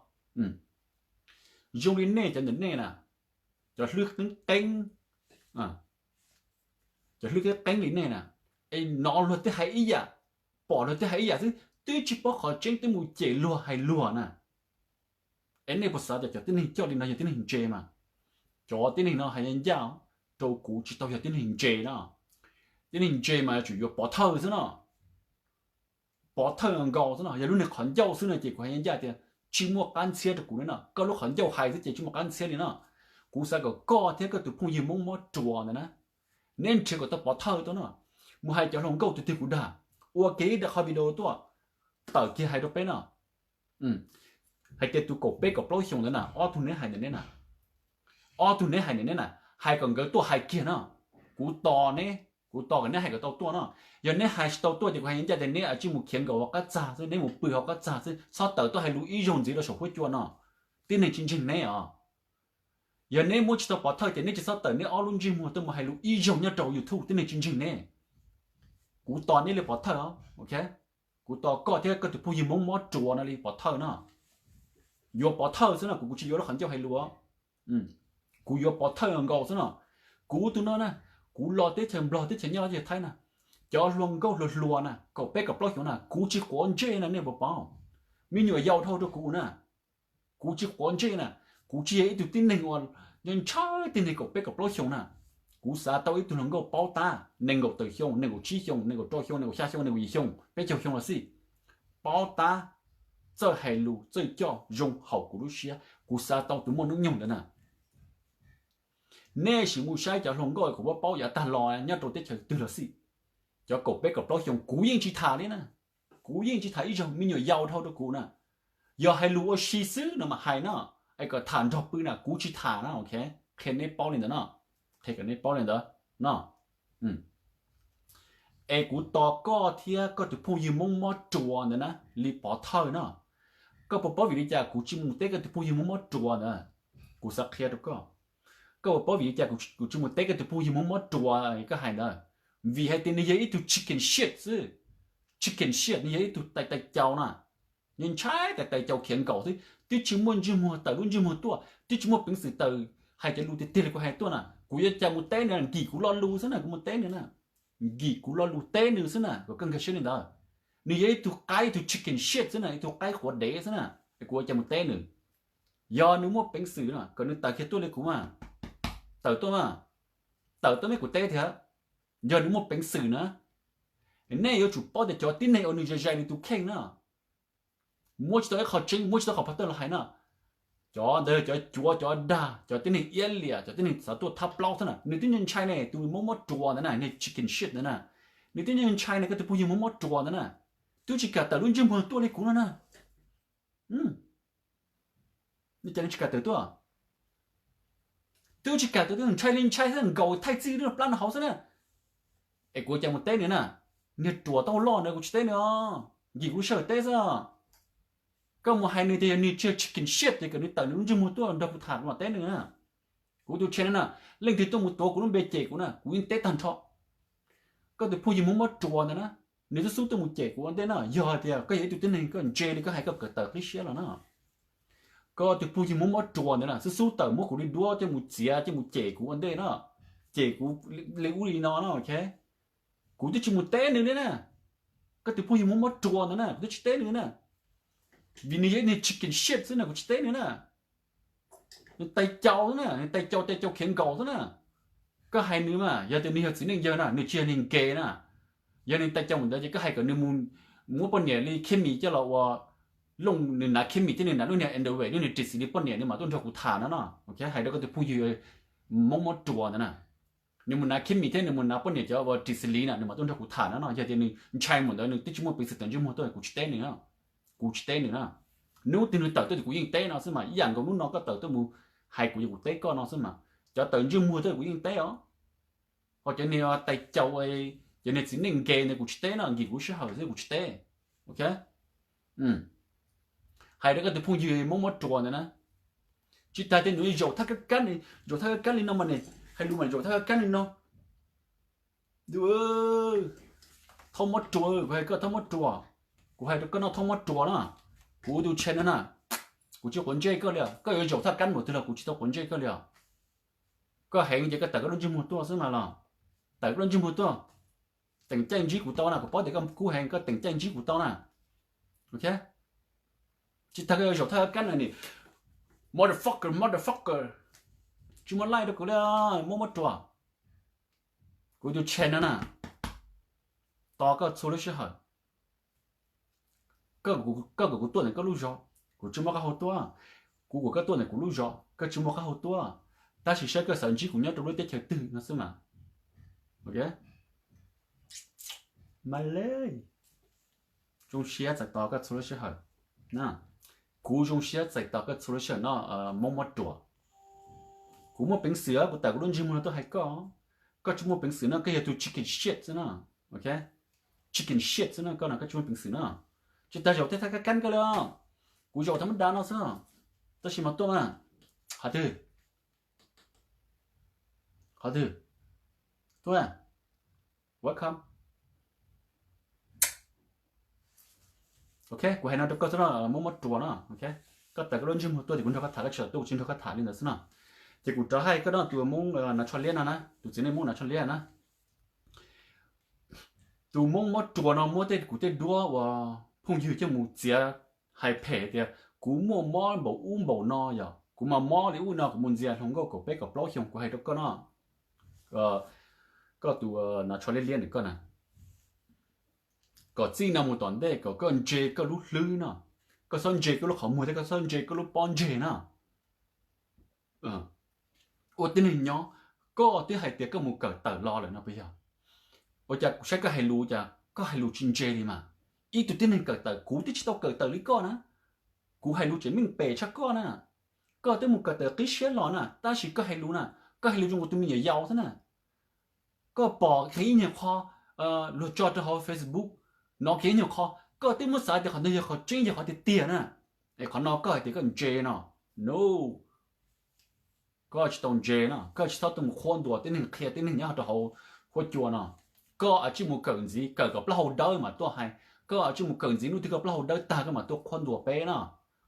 Zoo li nej cov ntawm nej na, cov hlwb qeeb qeeb, cov hlwb qeeb qeeb li nej na, es hnov luag tej hais ib yam, pom luag tej hais ib yam xwb, twb tsis paub qhov tseeb twb mus cem luag hais luag na. Es nej puas xav tias cov tib neeg coj li no yog tib neeg ntse mas? Cov tib neeg no hais ncaj ncaj rau kuv tsis tau yog tib neeg ntse no. Tib neeg ntse mas yuav tsum yuav pov thawj xwb no. Pov thawj nkaus xwb no, yog lub niag qhov ncauj xwb no ces kuv hais ncaj ncaj tias tsis muaj qab ntxhiab rau kuv no. Koj lub qhov ncauj hais xwb ces tsis muaj qab ntxhiab li no. Kuv xav kom koj thiab koj tus phooj ywg Hmoob mob ruas ntawd na, neb nrhiav kom tau pov thawj tuaj no, mus hais cov hluas nkauj tus twg kuv dag, ua kiag ib qho video tuaj, tawm kiag hais rau peb no, hais tias tus kaum peb kaum plaub xyoos ntawd na, ob tug neb hais ntawm neb na, ob tug neb hais ntawm neb na, hais kom nkawd tuaj hais kiag no. Kuv tos neb, kuv tos kom neb hais kom tau tuaj no. Yog neb hais tsis tau tuaj ces kuv hais ncaj tias neb tsij mus khiav nkaum hauv qab txag xwb, neb mus pw hauv qab txag xwb, txhob tawm tuaj hais lus ib zaug ntxiv rau saum huab cua no. Tib neeg tsis ntseeg neb os. Yog neb muab tsis tau pov thawj ces neb tsis txhob tawm neb ob lub ntsej muag tuaj mus hais lus ib zaug nyob rau YouTube, tib neeg tsis ntseeg neb. Kuv tos neb li pov thawj os. Kuv tos koj thiab koj tus phooj ywg Hmoob mob ruas no li pov thawj no. Yuav pov thawj xwb no, kuv kuv tsis yuav lub qhov ncauj hais lus. Kuv yuav pov thawj nkaus xwb no. Kuv tus no na, kuv los teb chaws Nplog teb chaws Nyab Laj teb chaws Thaib na, cov hluas nkauj hluas hluas na kaum peb kaum plaub xyoos na kuv tsis quav ntsej na, nej puas paub? Me nyuam yaus dhau rau kuv na, kuv tsis quav ntsej na. Kuv tsis yog ib tug tib neeg uas nyob ntshai tib neeg kaum peb kaum plaub xyoos na. Kuv xav tau ib tug hluas nkauj paub tab nees nkaum tawm xyoo, nees nkaum tsib xyoo, nees nkaum rau xyoo, nees nkaum xya xyoo, nees nkaum yim xyoo, peb caug xyoo los xij, paub tab, txawj hais lus txawj coj zoo haum kuv lub siab. Kuv xav tau tus muaj hnub nyoog ntawd na. Nej sim mus saib cov hluas nkauj kuv paub paub yav tag los nyob rau teb chaws twg los xij, cov kaum peb kaum plaub xyoos kuv yeej tsis tham li na. Kuv yeej tsis tham ib zaug, me nyuam yaus dhau rau kuv na. Yog hais lus ua si xwb no mas hais no, es kom tham nrog pw na kuv tsis tham na. Qhia neb paub li ntawd no, qhia kom neb paub li ntawd no. Es kuv tos koj thiab koj tus phooj ywg Hmoob mob ruas ntawd na li pov thawj no. Koj puas paub vim li cas kuv tsis mus teb koj tus phooj ywg Hmoob mob ruas ntawd? Kuv xav qhia rau koj. Koj puas paub vim li cas kuv tsis mus teb koj tus phooj ywg Hmoob mob ruas koj hais ntawd? Vim hais tias nws yog ib tug chicken shit xwb. Chicken shit, nws yog ib tug tais tais caus na. Nws ntshai tais tais caus khiav nkaum xwb, twb tsis muaj ntsej muag tawm lub ntsej muag tuaj, twb tsis muaj peev xwm tawm hais cov lus tiag tiag li kuv hais tuaj na. Kuv yuav cas mus teb nws, nkim kuv lo lus xwb na, kuv mus teb nws na. Nkim kuv lo lus teb nws xwb na, kom koj nkag siab li ntawd. Nws yog ib tug qaib, ib tug chicken shit xwb na, ib tug qaib quav dev xwb na, kuv yuav cas mus teb nws. Yog nws muaj peev xwm no kom nws tawm kiag tuaj li kuv mas, tawm tuaj mas, tawm tuaj neb kuv teb thiab. Yog nws muaj peev xwm na, nej yuav tsum paub tias cov tib neeg uas nws zais zais nws tus kheej na, muab tsis tau ib qho tseeb, muab tsis tau qhov pov thawj los hais no. Cov ntawd cov cuav cov dag, cov tib neeg iab liam, cov tib neeg xav tuaj thab plaub xwb na. Nws twb ntshai ne, tus Hmoob mob ruas ntawd na, nws chicken shit ntawd na. Nws twb ntshai ne, koj tus phooj ywg Hmoob mob ruas ntawd na. Twb tsis kam tawm lub ntsej muag tuaj li kuv no na. Nws cas nws tsis kam tawm tuaj? Twb tsis kam, twb ntshai li ntshai xwb, nkaus thaij txij lub plab no hauv xwb na. Es kuv cas mus teb nws na? Niag ruam tau loj ntawd kuv tsis teb nws os, nkim kuv lub sij hawm teb xwb. Koj mus hais nws tias yog nws tsis yog chicken shit ces kom nws tawm nws lub ntsej muag tuaj nrog kuv tham mam teb nws na. Kuv tus channel na, leej twg tuaj mus tuav kuv lub npe cem kuv na kuv yeej teb tag nrho. Koj tus phooj ywg Hmoob Mob Ruas ntawd na, nws xub xub tuaj mus cem kuv ua ntej na, yog hais tias koj yog ib tug tib neeg koj ntse li koj hais koj kawm tawm qib siab los na. Koj tus phooj ywg Hmoob Mob Ruas ntawd na xub xub tawm muab kuv li duab coj mus txiav coj mus cem kuv ua ntej na, cem kuv li ub li no na, ok. Kuv twb tsis mus teb nws li na. Koj tus phooj ywg Hmoob Mob Ruas ntawd na kuv twb tsis teb nws na, vim nws yog ib niag chicken shit xwb na kuv tsis teb nws na. Nws tais cau xwb na, nws tais cau, tais cau khiav nkaus xwb na. Koj hais nws mas yog tias nws yog txiv neej yawg na, nws tsis yog niag nkev na. Yog nws tais cau mus ntawd ces koj hais kom nws mus muab poj niam li Khib Mis coj los ua looj, nws hnav Khib Mis thiab nws hnav lub niag Android, lub niag ris xis li poj niam nws mam tuaj nrog kuv tham no no. Hais rau koj tus phooj ywg Hmoob Mob Ruas ntawd na, nws mus hnav Khib Mis thiab nws mus hnav poj niam cov ua ris xis li na nws mam tuaj nrog kuv tham no no. Yog tias nws ntshai mus ntawd nws twb tsis muaj peev xwm tawm ntsej muag tuaj, kuv tsis teb nws, kuv tsis teb nws na. Hnub twg nws tawm tuaj ces kuv yeej teb no xwb mas, ib yam nkaus hnub no koj tawm tuaj mus hais kuv ces kuv teb koj no xwb mas. Cov tawm ntsej muag tuaj kuv yeej teb os. Ho cov niag tais cau, cov niag txiv neej nkev ntawd kuv tsis teb no, nkim kuv sij hawm xwb kuv tsis teb. Ok. Hais rau koj tus phooj ywg Hmoob Mob Ruas ntawd na, tsis tas tias nws zaum thaj kab kab, zaum thaj kab kab li no mas, hais lus mas zaum thaj kab kab li no. Thaub Mob Ruas, kuv hais koj Thaub Mob Ruas, kuv hais rau koj no Thaub Mob Ruas na, kuv tus channel na, kuv tsis quav ntsej koj li os. Koj yuav zaum thaj kab npaum twg los kuv tsis tau quav ntsej koj li os. Koj heev ces koj tawm koj lub ntsej muag tuaj xwb mas los. Tawm koj lub ntsej muag tuaj. Teem caij ntsib kuv tau na, kuv paub tias koj kub heev, koj teem caij ntsib kuv tau na. Ok. Tsis tas koj yuav zaum thaj kab no ni, motherfucker, motherfucker, tsis muaj laij rau kuv li, Hmoob Mob Ruas. Kuv tus channel no na, tos koj txhua lub sij hawm. Koj kom kuv tuaj ntawm koj lub zos, kuv tsis muaj qab hau tuaj. Kuv kom koj tuaj ntawm kuv lub zos, koj tsis muaj qab hau tuaj. Tab sis saib koj xav ntsib kuv nyob rau lub teb chaws twg no xwb mas. Ok. Mas le, zoo siab txais tos koj txhua lub sij hawm. Kuv zoo siab txais tos koj txhua lub sij hawm no, Hmoob Mob Ruas. Kuv muaj peev xwm kuv tawm kuv lub ntsej muag tuaj hais koj. Koj tsis muaj peev xwm no, koj yog tus chicken shit xwb na. Ok. Chicken shit xwb na, koj no koj tsis muaj peev xwm na. Tsis tas zaum tej thaj kab kab koj li. Kuv zaum thaj mab dav no xwb, tab sis mas tuaj na. Qhov twg? Qhov twg? Tuaj. Welcome. Ok, kuv hais no rau koj xwb no, Hmoob Mob Ruas no. Ok. Koj tawm koj lub ntsej muag tuaj ces kuv nrog koj tham, koj tsis tawm tuaj kuv tsis nrog koj tham li ntawd xwb no. Ces kuv rov hais koj no, tus Hmoob Nas Tsho Liab no na, tus txiv neej Hmoob Nas Tsho Liab na. Tus Hmoob Mob Ruas no muab tej kuv tej duab uas phooj ywg coj mus txiav hais phem tias kuv muaj mob npaum ub npaum no, yog kuv mas mob li ub no, kuv mus ntxias hluas nkauj kaum peb kaum plaub xyoo, kuv hais rau koj no, koj tus Nas Tsho Liab Liab ntawm koj na, kom txij no mus tom ntej kom koj ntse koj lub hlwb no, koj txhob ntse koj lub qhov muag thiab koj txhob ntse koj lub pob ntseg na. Ua tib neeg nyob, koj twb hais tias koj mus kawm tawm los lawm no puas yog? Ua cas kuv saib koj hais lus cas koj hais lus tsis ntse li mas? Ib tug tib neeg kawm tawm, kuv twb tsis tau kawm tawm li koj na. Kuv hais lus tseem meej pem tshaj koj na. Koj twb mus kawm tawm qib siab los na, tab sis koj hais lus na, koj hais lus zoo nkaus tus me nyuam yaus xwb na. Koj pom kiag ib nyuag qho, luag tso rau hauv Facebook, hnov kiag ib nyuag qho, koj twb muab xav tias qhov ntawd yog qhov tseeb, yog qhov tiag tiag na. Es qhov no koj hais tias koj ntse no, no, koj tsis tau ntse no, koj tsis txhob tuaj mus qhuab ntuas tib neeg, qhia tib neeg nyob rau hauv huab cua no. Koj ua tsij mus kawm ntxiv, kawm kom plaub hau dawb mas tuaj hais. Koj ua tsij mus kawm ntxiv, hnub twg koj plaub hau dawb tag koj mam tuaj qhuab ntuas peb no.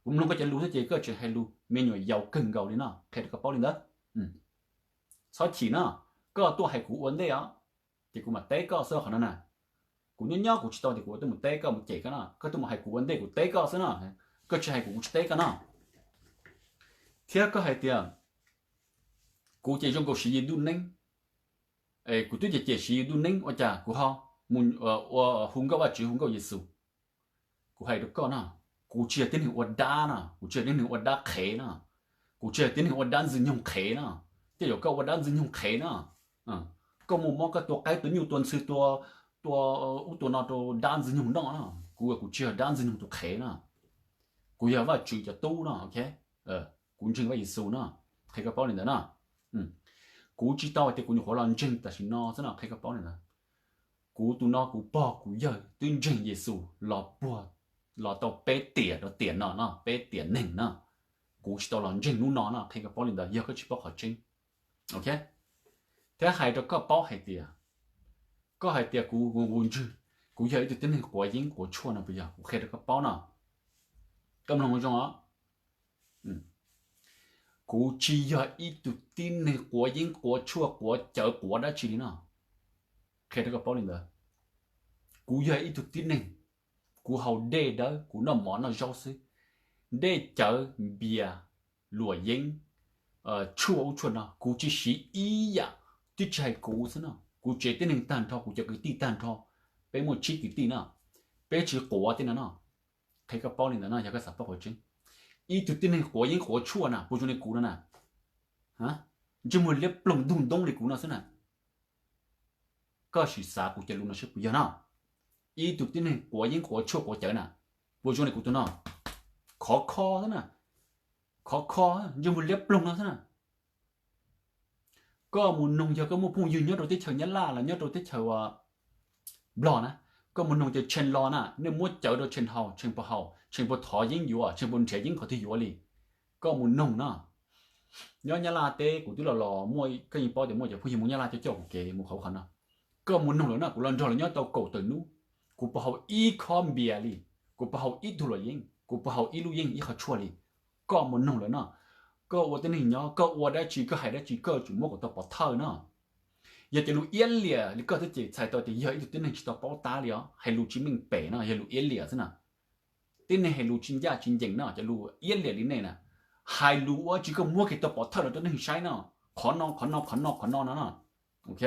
Kuv mloog koj cov lus thiab ces koj tseem hais lus me nyuam yaus kawg nkaus li no, qhia rau koj paub li ntawd. Txhob chim no, koj tuaj hais kuv ua ntej os, ces kuv mam teb koj xwb qhov no na. Kuv nyob nyob kuv tsis tau tias kuv tuaj mus teb koj mus cem koj no, koj tuaj mus hais kuv ua ntej kuv teb koj xwb no. Koj tsis hais kuv, kuv tsis teb koj no. Thiab koj hais tias kuv ces zoo nkaus siv yus ntuj neeb. Kuv twb cem cem siv yus ntuj neeb ua cas kuv ho mus ua hu nkauj Vajtswv hu nkauj Yexus? Kuv hais rau koj no, kuv tsis yog tib neeg ua dab no, kuv tsis yog tib neeg ua dab qhev no, kuv tsis yog tib neeg ua dab ntxwg nyoog qhev no. Tej zaum koj ua dab ntxwg nyoog qhev no, koj muaj mob koj tua qaib tua nyuj tua ntxhw tua, tua ub tua no rau dab ntxwg nyoog noj no. Kuv, kuv tsis yog dab ntxwg nyoog tus qhev no, kuv yog Vajtswv cov tub no, ok. Kuv ntseeg Vaj Yexus no, qhia koj paub li ntawd no. Kuv tsis tau hais tias kuv nyuam qhuav los ntseeg tam sim no xwb no, qhia koj paub li ntawd. Kuv tus no kuv pog kuv yawg twb ntseeg Yexus los puag, los tau peb tiam rau tiam no no, peb tiam neeg no. Kuv tsis tau los ntseeg hnub no no, qhia koj paub li ntawd yog koj tsis paub qhov tseeb. Ok, thiab hais rau koj paub hais tias, koj hais tias kuv, kuv ntswg, kuv yog ib tug tib neeg quav yeeb quav tshuaj no puas yog? Kuv qhia rau koj paub no, koj mloog zoo os. Kuv tsis yog ib tug tib neeg quav yeeb quav tshuaj quav cawv quav dab tsi li no. Qhia rau koj paub li ntawd. Kuv yog ib tug tib neeg, kuv haus dej dawb, kuv noj mov noj zaub xwb. Dej cawv, npias, luam yeeb, tshuaj ub tshuaj no kuv tsis siv ib yam. Twb tsis hais kuv xwb no, kuv tsev tib neeg tag nrho, kuv cov kwv tij tag nrho, peb muaj tsib kwv tij no, peb tsis quav tej no no. Qhia koj paub li ntawd no yog koj xav paub qhov tseeb. Ib tug tib neeg quav yeeb quav tshuaj na puas zoo li kuv no na? Ntsej muag liab ploog ntug ntoob li kuv no xwb na. Koj sim xav kuv cov lus no saib puas yog no. Ib tug tib neeg quav yeeb quav tshuaj quav cawv na, puas zoo li kuv tus no? Khov kho xwb na, khov kho, ntsej muag liab ploog no xwb na. Koj mus noog yog koj muaj phooj ywg nyob rau teb chaws Nyab Laj los nyob rau teb chaws Nplog na, koj mus noog ces tshee los na, nej muab cawv rau tshee haus, tshee puas haus, tshee puas thov yeeb yuav, tshee puas nrhiav yeeb qhov twg yuav li. Koj mus noog no. Nyob Nyab Laj teb kuv twb los los muaj, koj yeej paub tias muaj cov phooj ywg mus Nyab Laj coj coj kuv kev mus qhov qhov no. Koj mus noog lawm na, kuv los nrog lawv nyob tau kaum tawm hnub, kuv puas haus ib khob npias li, kuv puas haus ib tug luam yeeb, kuv puas haus ib lub yeeb ib qho tshuaj li. Koj mus noog lawm no. Koj ua tib neeg nyob, koj ua dab tsi, koj hais dab tsi, koj yuav tsum muab kom tau pov thawj no. Yog cov lus iab liam li koj thiab ces txhais tau tias yog ib tug tib neeg tsis tau paub tab li os, hais lus tsis meej pem no, yog lus iab liam xwb na. Tib neeg hais lus tsis ncaj tsis ncees no, cov lus iab liam li nej na. Hais lus ua tsis, koj muab kiag tau pov thawj los rau neeg saib no. Qhov no qhov no qhov no qhov no no. Ok,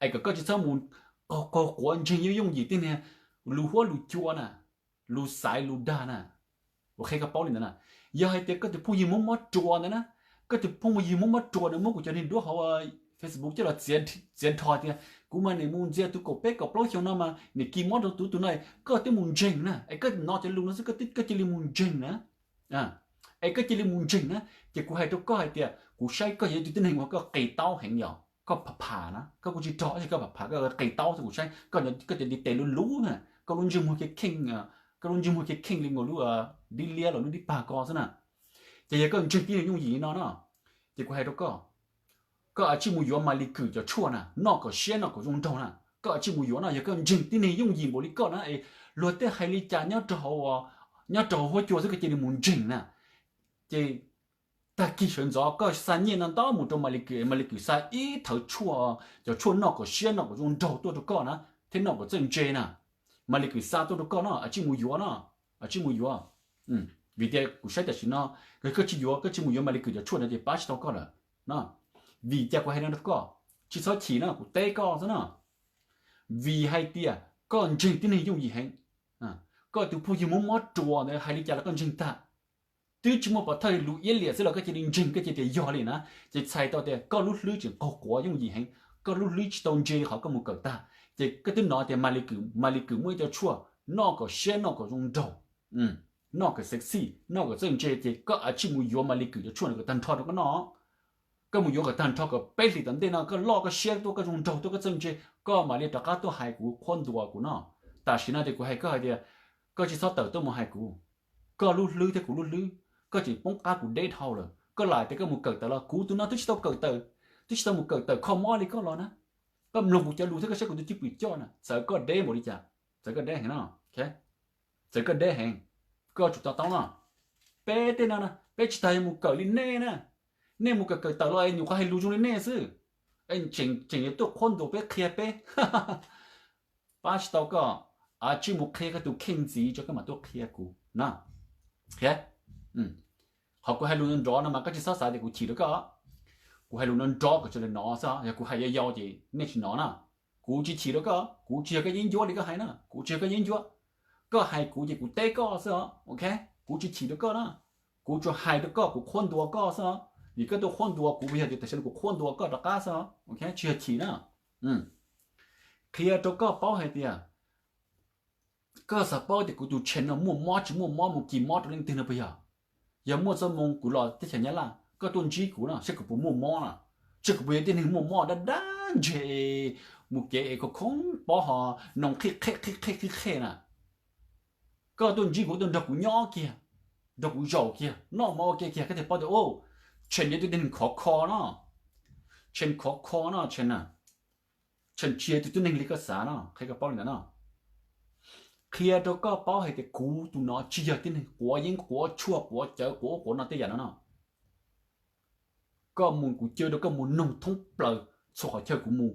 es kom koj tsis txhob mus qaug quav ntseeg yooj yooj yim tib neeg lus huab lus cua na, lus xaiv lus dag na. Kuv qhia koj paub li ntawd na. Yog hais tias koj tus phooj ywg muab mob ruas ntawd na, koj tus phooj ywg muab mob ruas ntawd muab kuv cov niag duab hauv Facebook coj los txiav nrho tias kuv mas nim mus ntxias tus kaum peb kaum plaub xyoo no mas nim kis mob rau tus tus no, koj twb mus ntseeg na, es koj hnov cov lus no xwb koj cia li mus ntseeg na. Es koj cia li mus ntseeg na, ces kuv hais rau koj hais tias kuv saib koj yog ib tug tib neeg uas koj qis taub heev yom, koj pham pham na, koj kuj tsis rog tab sis koj pham pham, koj qis taub xwb kuv saib koj, koj cov ntiv tes luv luv na, koj lub ntsej muag kheej, koj lub ntsej muag kheej kheej li nkaus lub dib liab los lub dib pag ko xwb na. Ces yog koj ntseeg tib neeg yooj yim li no no, ces kuv hais rau koj, koj cia li mus yuav Maly Kue cov tshuaj na, noj kom siab noj kom zoo nraug na, koj cia li mus yuav no. Yog koj ntseeg tib neeg yooj yim npaum li koj na es luag tej hais li cas nyob rau hauv, nyob rau hauv huab cua xwb koj cia li mus ntseeg na. Ces tag kis sawv ntxov koj xa nyiaj no ntau mus rau Maly Kue, Maly Kue xa ib thawv tshuaj, cov tshuaj noj kom siab noj kom zoo nraug tuaj rau koj na, thiab noj kom txawj ntse na. Maly Kue xa tuaj rau koj no, cia li mus yuav no, cia li mus yuav. Vim tias kuv saib tam sim no, koj tsis yuav, koj tsis mus yuav Maly Kue cov tshuaj no ces pab tsis tau koj lawm no. Vim cas kuv hais no rau koj? Tsis txhob chim no, kuv teb koj xwb no. Vim hais tias koj ntseeg tib neeg yooj yim heev. Koj tus phooj ywg muab mob ruas ntawd hais li cas los koj ntseeg tag. Twb tsis muaj pov thawj, lus iab liam xwb los koj cia li ntseeg, koj cia li tias yog li na. Ces txhais tau tias koj lub hlwb tseem qaug quav yooj yim heev, koj lub hlwb tsis tau ntse li qhov koj mus kawm tag. Ces koj twb hnov tias Maly Kue, Maly Kue muaj ib co tshuaj noj kom siab noj kom zoo nraug, noj kom sexy, noj kom txawj ntse, ces koj cia li mus yuav Maly Kue cov tshuaj ntawd kom tag nrho rau koj noj. Koj mus yuav kom tag nrho kom peb hlis tom ntej no koj loj koj siab tuaj, koj zoo nraug tuaj, koj txawj ntse, koj mam li rov qab tuaj hais kuv qhuab ntuas kuv no. Tam sim no ces kuv hais koj hais tias koj tsis txhob tawm tuaj mus hais kuv. Koj lub hlwb thiab kuv lub hlwb, koj tseem poob qab kuv deb dhau lawm. Koj lam tias koj mus kawm tawm los, kuv tus no twb tsis tau kawm tawm, twb tsis tau mus kawm tawm kho mob li koj los na. Koj mloog kuv cov lus thiab koj saib kuv tus cwj pwm coj na, txawv koj deb npaum li cas, txawv koj deb heev no. Txawv koj deb heev, koj tsum to taub no. Peb tej no na peb tsis tas yuav mus kawm li nej na. Nej mus kawm kawm tawm los es nyuam qhuav hais lus zoo li nej xwb, tseem yuav tuaj qhuab ntuas peb qhia peb. Pab tsis tau koj, cia li mus qhia koj tus kheej ntxiv tso koj mam tuaj qhia kuv na. Qhov kuv hais lus nrov no mas koj tsis txhob xav tias kuv chim rau koj. Kuv hais lus nrov nrov kom sawv daws hnov xwb, yog kuv hais yau yau ces nej tsis hnov na. Kuv tsis chim rau koj, kuv tsis yog koj yeeb ncuab li koj hais na, kuv tsis yog koj yeeb ncuab. Koj hais kuv ces kuv teb koj xwb, ok. Kuv tsis chim rau koj na, kuv tsuas hais rau koj, kuv qhuab ntuas koj xwb, vim koj tuaj qhuab ntuas kuv, yog tias tam sim no kuv qhuab ntuas koj rov qab xwb, ok, tsis yog chim na. Qhia rau koj paub hais tias, koj xav paub tias kuv tus channel no muaj mob tsis muaj mob, mus kis mob rau leej twg no puas yog? Yog muaj txoj moo kuv los teb chaws Nyab Laj, Koj tuaj ntsib kuv no, saib kuv puas muaj mob na, saib kuv puas yog tib neeg muaj mob dab dab ntseg, mus kev es khov khoob pob ho noo qhib qhej qhib qhej qhib qhej na. Koj tuaj ntsib kuv, tuaj nrog kuv nyob kiag, nrog kuv zaum kiag, noj mov ua ke kiag, koj thiaj paub tias, o, Tshee yog tus tib neeg khov kho no. Tshee khov kho no, Tshee na. Tshee tsis yog tus tib neeg li koj xav no, qhia koj paub li ntawd no. Qhia rau koj paub hais tias kuv tus no tsis yog tib neeg quav yeeb quav tshuaj quav cawv quav ub quav no tej yam no no. Koj mus, kuv caw rau koj mus noog thoob plaws txhua qhov chaw kuv mus,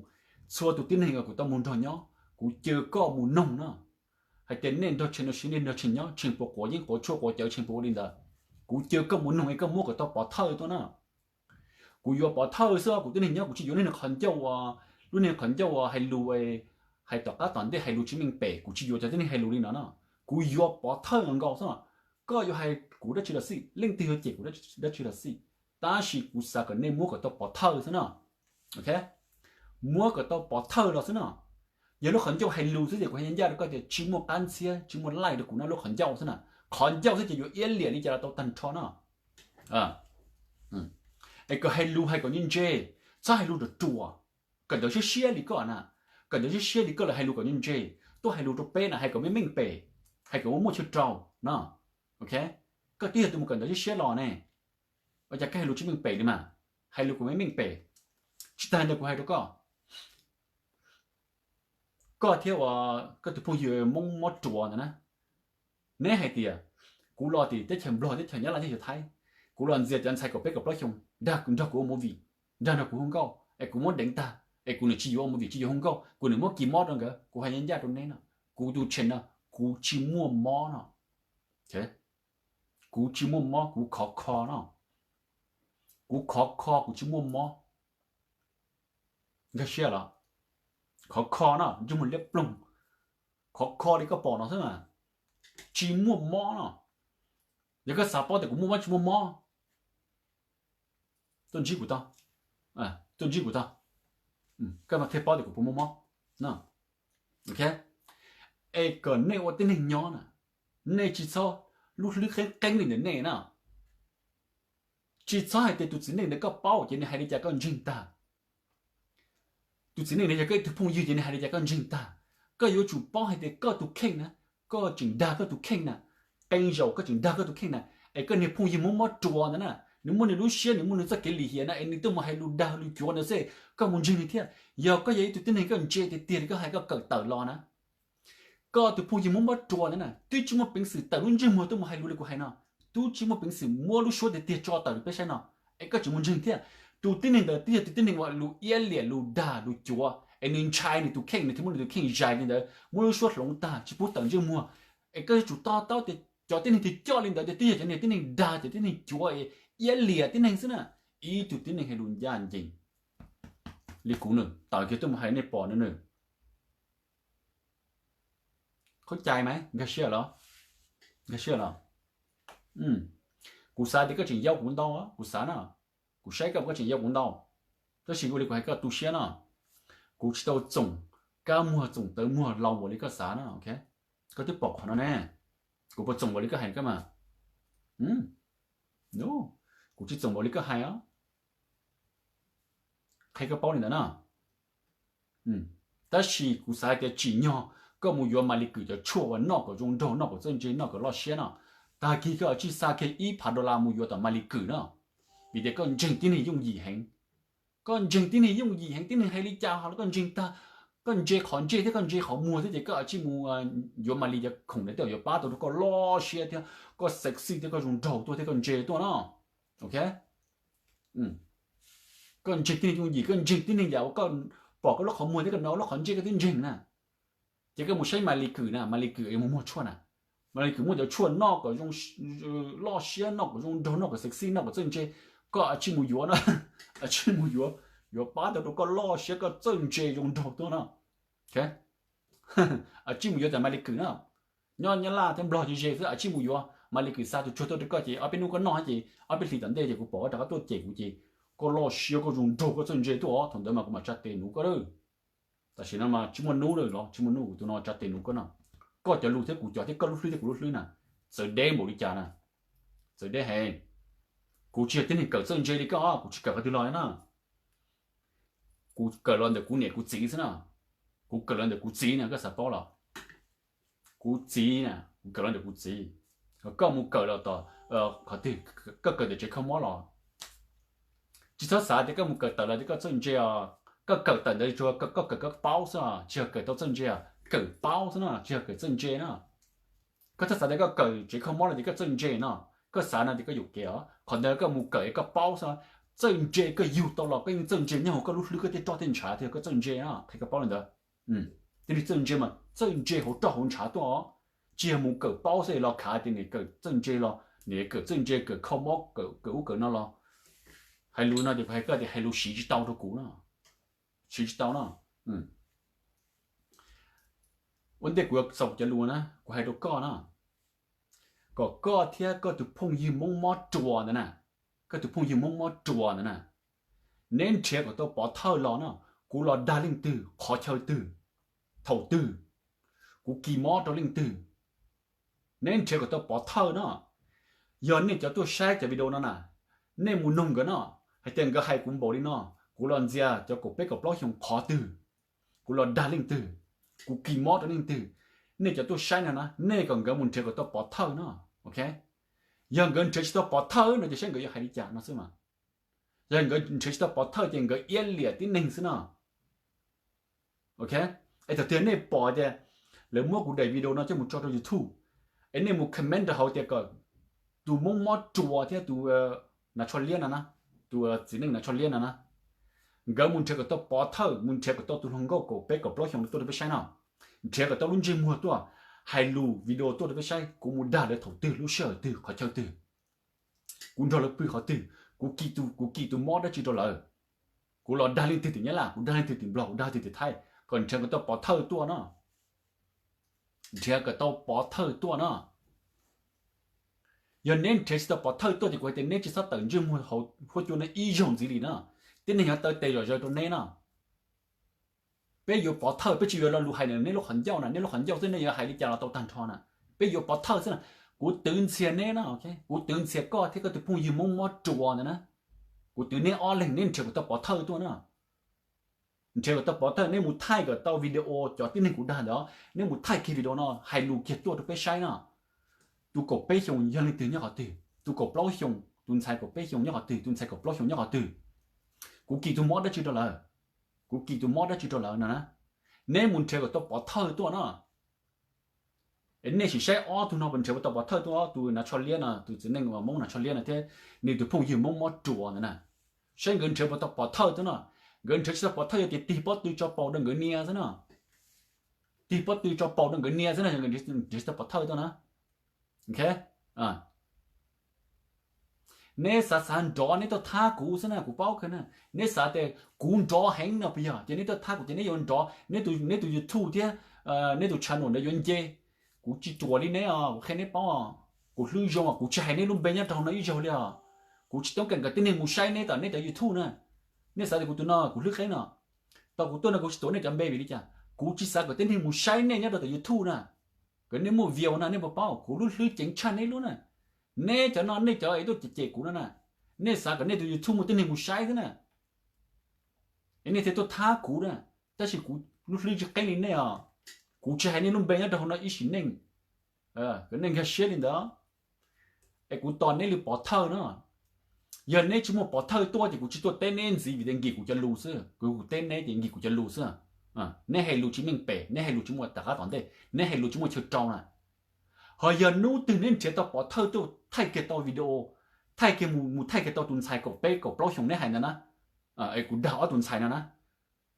txhua tus tib neeg uas kuv tau mus nrog nyob, kuv caw koj mus noog no, hais tias nej nrog Tshee no siv, nej nrog Tshee nyob, Tshee puas quav yeeb quav tshuaj quav cawv, Tshee puas ua li ntawd. Kuv caw koj mus noog es koj muab kom tau pov thawj tuaj na. Kuv yuav pov thawj xwb, kuv tib neeg nyob kuv tsis yuav lub niag qhov ncauj, lub niag qhov ncauj hais lus, hais tom qab tom ntej hais lus tsis meej pem, kuv tsis yuav cov tib neeg hais lus li no no. Kuv yuav pov thawj nkaus xwb. Koj yuav hais kuv dab tsi los xij, leej twg yuav cem kuv dab tsi los xij, tab sis kuv xav kom nej muab kom tau pov thawj xwb no. Muab kom tau pov thawj los xwb no. Yog lub qhov ncauj hais lus xwb ces kuv hais ncaj ncaj rau koj tias tsis muaj qab ntxhiab, tsis muaj laij rau kuv no, lub qhov ncauj xwb na. Qhov ncauj xwb ces yuav iab liam li cas los tau tag nrho no. Es kom hais lus hais kom ntse ntse, txhob hais lus ruam ruam, kawm ntawv siab siab li koj na. Kawm ntawv siab siab li koj los hais lus kom ntse ntse, tuaj hais lus rau peb na hais kom meej meej pem, hais kom muaj muaj chaw rau no. Koj twb yog tus mus kawm ntawv siab siab los ne, ua cas koj hais lus tsis meej pem li mas, hais lus kom meej meej pem. Tsis tas ntawd kuv hais rau koj, koj thiab uas koj tus phooj ywg Hmoob mob ruas ntawd na, neb hais tias kuv los tim teb chaws Nplog, teb chaws Nyab Laj, teb chaws Thaib, kuv los ntxias cov ntxhais kaum peb kaum plaub xyoo, nrog kuv ua movie, nrog nrog kuv hu nkauj es kuv muab deev tag es kuv nws tsis yuav ua movie, tsis yuav hu nkauj, kuv nws muab kis mob rau nkawd. Kuv hais ncaj ncaj rau neb no, kuv tus Tshee no, kuv tsis muaj mob no. Kuv tsis muaj mob, kuv khov kho no. Kuv khov kho, kuv tsis muaj mob. Nkag siab los? Khov kho no, ntsej muag liab ploog, khov kho li koj pom no xwb mas, tsis muaj mob no. Yog koj xav paub tias kuv muaj mob tsis muaj mob, tuaj ntsib kuv tau, tuaj ntsib kuv tau, koj thiaj paub tias kuv puas muaj mob. Es kom nej ua tib neeg nyob na, nej tsis txhob lub hlwb qeeb qeeb li ntawm nej na. Tsis txhob hais tias tus txiv neej ntawd koj paub ces nws hais li cas koj ntseeg tag. Tus txiv neej ntawd yog koj ib tug phooj ywg ces nws hais li cas koj ntseeg tag. Koj yuav tsum paub hais tias koj tus kheej na, koj tseem dag koj tus kheej na. Qee zaum koj tseem dag koj tus kheej na, es koj niag phooj ywg Hmoob mob ruas ntawd na, nws muaj nws lub siab, nws muaj nws txoj kev lim hiam na, es nws tuaj mus hais lus dag lus cuav ntawd xwb, koj mus ntseeg nws thiab. Yog koj yog ib tug tib neeg koj ntse tiag tiag li koj hais, koj kawm tawm los na. Koj tus phooj ywg Hmoob mob ruas ntawd na twb tsis muaj peev xwm tawm lub ntsej muag tuaj mus hais lus li kuv hais no, twb tsis muaj peev xwm muab lub suab tiag tiag tso tawm rau peb saib no, es koj tseem mus ntseeg thiab. Tus tib neeg ntawd twb yog tus tib neeg uas lus iab liam, lus dag lus cuav, es nws ntshai nws tus kheej, nws thiaj muab nws tus kheej zais li ntawd, muab lub suab hloov tag tsis pub tawm ntsej muag. Es koj yuav tsum to taub tias cov tib neeg twg coj li ntawd ces twb yog cov niag tib neeg dag, cov tib neeg cuav, iab liam tib neeg xwb na. Ib tug tib neeg hais lus ncaj ncees li kuv no tawm kiag tuaj mus hais nej pom no na. Khaub cai mas nkag siab los? Nkag siab los? Kuv xav tias koj tseem yau kuv ntau, kuv xav na. Kuv saib koj, koj tseem yau kuv ntau, tab sis ua li kuv hais koj tu siab no, kuv tsis tau txoom kab muag txoom tawv muag laus npaum li koj xav na. Koj twb pom qhov no ne, kuv puas txoom npaum li koj hais koj mas? Kuv tsis txoom npaum li koj hais os. Qhia koj paub li ntawd na. Tab sis kuv xav hais tias tsim nyog koj mus yuav Malis Kwm cov tshuaj uas noj kom zoo nraug, noj kom txawj ntse, noj kom loj siab no, tag kis koj tsij xa kiag ib phav dollar mus yuav tom Malis Kwm no, vim tias koj ntseeg tib neeg yooj yim heev. Koj ntseeg tib neeg yooj yim heev, tib neeg hais li cas ho los koj ntseeg tag. Koj ntse qhov ntse thiab koj ntse qhov muag thiab ces koj tsij mus yuav Malis cov khoom ntawd tej zaum yuav pab tau rau koj loj siab thiab koj sexy thiab koj zoo nraug tuaj thiab koj ntse tuaj no. Koj ntseeg tib neeg yooj yim, koj ntseeg tib neeg yam uas koj pom koj lub qhov muag thiab koj hnov lub qhov ntse koj twb ntseeg na. Ces koj mus saib Malis Kwm na, Malis Kwm yuav mus muag tshuaj na. Malis Kwm muaj cov tshuaj noj kom zoo, loj siab, noj kom zoo nraug, noj kom sexy, noj kom txawj ntse. Koj tsij mus yuav no, tsij mus yuav, yuav pab tau rau koj loj siab koj txawj ntse zoo nraug tuaj no. Tsij mus yuav tom Malis Kwm na. Nyob Nyab Laj thiab Nplog ze ze xwb, tsij mus yuav. Malis Kwm xa tus tshuaj tuaj rau koj ces ob peb hnub koj noj ces ob peb hlis tom ntej ces kuv pom koj rov qab tuaj cem kuv ces koj loj siab koj zoo nraug koj txawj ntse tuaj os, thaum ntawd mas kuv mam tsa tes nuv koj lawm. Tam sim no mas tsis muaj hnub lawm los tsis muaj hnub kuv tus no tsa tes nuv koj no. Koj cov lus thiab kuv cov thiab koj lub hlwb thiab kuv lub hlwb na, txawv deb npaum li cas na. Txawv deb heev. Kuv tsis yog tib neeg kawm txawj ntse li koj, kuv tsis kawm qhov twg los na. Kuv kawm los ntawm kuv niam kuv txiv xwb na. Kuv kawm los ntawm kuv txiv na, koj xav paub los? Kuv txiv na, kuv kawm los ntawm kuv txiv. Koj mus kawm los tom qhov twg? Koj kawm ntawm tsev kho mob los? Tsis txhob xav tias koj mus kawm tawm los tias koj txawj ntse os. Koj kawm tawm ntawd tsuas koj kawm koj paub xwb, tsis yog kawm tau txawj ntse. Kawm paub xwb no, tsis yog kawm txawj ntse na. Koj txhob xav tias koj kawm tsev kho mob los tias koj txawj ntse no. Koj xav no tias koj yuam kev os. Qhov ntawd koj mus kawm es koj paub xwb. Txawj ntse koj yug tau los koj yeej txawj ntse nyob hauv koj lub hlwb koj tej roj tej ntshav thiab koj txawj ntse na, qhia koj paub li ntawd. Tib neeg txawj ntse mas txawj ntse hauv roj hauv ntshav tuaj os. Tsis yog mus kawm paub xwb los khav tias niam kawm txawj ntse los niam kawm txawj ntse kawm kho mob kawm ub kawm no los. Hais lus no ces kuv hais koj tias hais lus siv tsis tau rau kuv na. Siv tsis tau na. Ua ntej kuv yuav xaus kuv cov lus na, kuv hais rau koj na, kom koj thiab koj tus phooj ywg Hmoob mob ruas ntawd na, koj tus phooj ywg Hmoob mob ruas ntawd na, neb nrhiav kom tau pov thawj los no, kuv los dag leej twg qhov chaw twg, thaum twg, kuv kis mob rau leej twg. Neb nrhiav kom tau pov thawj no. Yog nej cov tuaj saib cov video no na, nej mus nug nkawd no, hais tias nkawd hais kuv npaum li no, kuv los ntxias cov kaum peb kaum plaub xyoo qhov twg, kuv los dag leej twg, kuv kis mob rau leej twg. Nej cov tuaj saib no na, nej kom nkawd mus nrhiav kom tau pov thawj no. Yog nkawd nrhiav tsis tau pov thawj no ces saib nkawd yuav hais li cas no xwb mas. Yog nkawd nrhiav tsis tau pov thawj ces nkawd iab liam tib neeg xwb no. Es thaum twg nej pom tias lawv muab kuv daim video no coj mus tso rau YouTube, es nej mus comment rau hauv tias kom tus Hmoob mob ruas thiab tus Nas Tsho Liab no na, tus txiv neej Nas Tsho Liab no na, nkawd mus nrhiav kom tau pov thawj, mus nrhiav kom tau tus hluas nkauj kaum peb kaum plaub xyoo tuaj rau peb saib no, nrhiav kom tau lub ntsej muag tuaj, hais lus video tuaj rau peb saib, kuv mus dag lawv thaum twg, lub sij hawm twg, qhov chaw twg, kuv nrog lawv pw qhov twg, kuv kis tus, kuv kis tus mob dab tsi rau lawv, kuv los dag leej twg tim Nyab Laj, kuv dag leej twg tim Nplog, kuv dag leej twg tim Thaib, kom nrhiav kom tau pov thawj tuaj no. Nrhiav kom tau pov thawj tuaj no. Yog neb nrhiav tsis tau pov thawj tuaj ces kuv hais tias neb tsis txhob tawm ntsej muag hauv huab cua no ib zaug ntxiv li no. Tib neeg yuav taw tes zom zaws rau neb no. Peb yuav pov thawj, peb tsis yuav lo lus hais neb lub qhov ncauj na, neb lub qhov ncauj xwb nej yuav hais li cas los tau tag nrho na. Peb yuav pov thawj xwb na. Kuv twv ntxhias neb no, kuv twv ntxhias koj thiab koj tus phooj ywg Hmoob mob ruas ntawd na. Kuv twv neb ob leeg, neb nrhiav kom tau pov thawj tuaj na. Nrhiav kom tau pov thawj, neb mus thaij kom tau video cov tib neeg kuv dag ntawd, neb mus thaij kiag video no hais lus kiag tuaj rau peb saib no. Tus kaum peb xyoo yog leej twg nyob qhov twg, tus kaum plaub xyoo, tus ntxhais kaum peb xyoo nyob qhov twg, tus ntxhais kaum plaub xyoo nyob qhov twg. Kuv kis tus mob dab tsi rau lawv, kuv kis tus mob dab tsi rau lawv no na. Neb mus nrhiav kom tau pov thawj tuaj no. Es nej sim saib ob tug no puas nrhiav kom tau pov thawj tuaj, tus Nas Tsho Liab no, tus txiv neej Hmoob Nas Tsho Liab no thiab nws tus phooj ywg Hmoob mob ruas ntawd na. Saib nkawd nrhiav puas tau pov thawj tuaj no. Nkawd nrhiav tsis tau pov thawj yog tias tig pob tw tso paus rau nkawd nias xwb no. Tig pob tw tso paus rau nkawd nias xwb no, yog nkawd nrhiav tsis tau pov thawj tuaj na. Neb xav xav nrov neb tuaj thab kuv xwb na, kuv paub kawg na. Neb xav tias kuv nrov heev no puas yog ces neb tuaj thab kuv ces neb yuav nrov, neb tus YouTube thiab neb tus channel ntawd yuav nce. Kuv tsis ruam li neb os, kuv qhia neb paub. Kuv hlwb zoo, kuv tsis hais neb lub npe nyob rau hauv no ib zaug li os. Kuv tsis toob kas kom tib neeg mus saib neb tom neb cov YouTube na. Nej xav tias kuv tus no kuv hlwb qeeb no. Tau kuv tuaj no kuv tsis tuav nej cov npe vim li cas? Kuv tsis xav kom tib neeg mus saib nej nyob rau tom YouTube na, kom nej muaj view na, nej puas paub kuv lub hlwb ceev tshaj neb lub na. Neb cov no nej cov es tuaj cem cem kuv no na, nej xav kom nej tus YouTube muaj tib neeg mus saib xwb na, es nej thiaj tuaj thab kuv na. Tab sis kuv lub hlwb tsis qeeb li nej os. Kuv tsis hais nej lub npe nyob rau hauv no ib sim neej, kom nej nkag siab li ntawd. Es kuv tos neb li pov thawj no. Yog neb tsis muaj pov thawj tuaj ces kuv tsis tuaj teb neb ntxiv vim tias nkim kuv cov lus xwb. Kuv teb neb ces nkim kuv cov lus xwb. Neb hais lus tsis meej pem, neb hais lus tsis muaj tom qab tom ntej, neb hais lus tsis muaj chaw rau na. Ho yog hnub twg neb nrhiav tau pov thawj tuaj thaij kiag tau video, thaij kiag mus, mus thaij kiag tau tus ntxhais kaum peb kaum plaub xyoo neb hais ntawd na, es kuv dag ob tug ntxhais no na,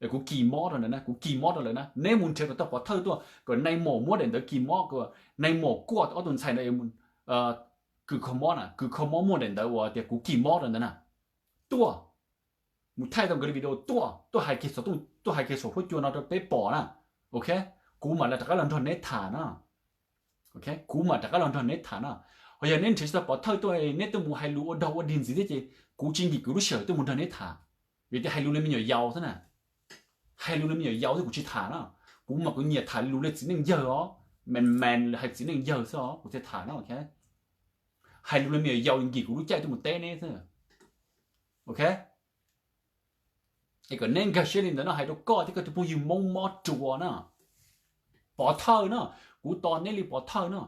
es kuv kis mob rau ntawd na, kuv kis mob rau lawm na, neb mus nrhiav kom tau pov thawj tuaj kom nai maum muab daim ntawv kis mob, kom nai maum kuaj ob tug ntxhais ntawd kws kho mob na, kws kho mob muaj daim ntawv uas tias kuv kis mob rau ntawd na. Tuaj, mus thaij tau nkawd li video tuaj, tuaj hais kiag saum, tuaj hais kiag saum huab cua no rau peb pom na. Ok, kuv mam li rov qab los nrog neb tham na. Kuv mam rov qab los nrog neb tham na. Ho yog neb nrhiav tsis tau pov thawj tuaj, neb tuaj mus hais lus ua dog ua dig ntxiv thiab ces kuv tsis nkim kuv lub sij hawm tuaj mus nrog neb tham. Vim tias hais lus li me nyuam yaus xwb na. Hais lus li me nyuam yaus xwb kuv tsis tham na. Kuv mas kuv nyiam tham lus li txiv neej yawg os, man man hais txiv neej yawg xwb os kuv thiaj tham na. hais lus li me nyuam yaus nkim kuv lub caij tuaj mus teb neb xwb. Ok, es kom neb nkag siab li ntawd no, hais rau koj thiab koj tus phooj ywg Hmoob mob ruas na, pov thawj no, kuv tos neb li pov thawj no.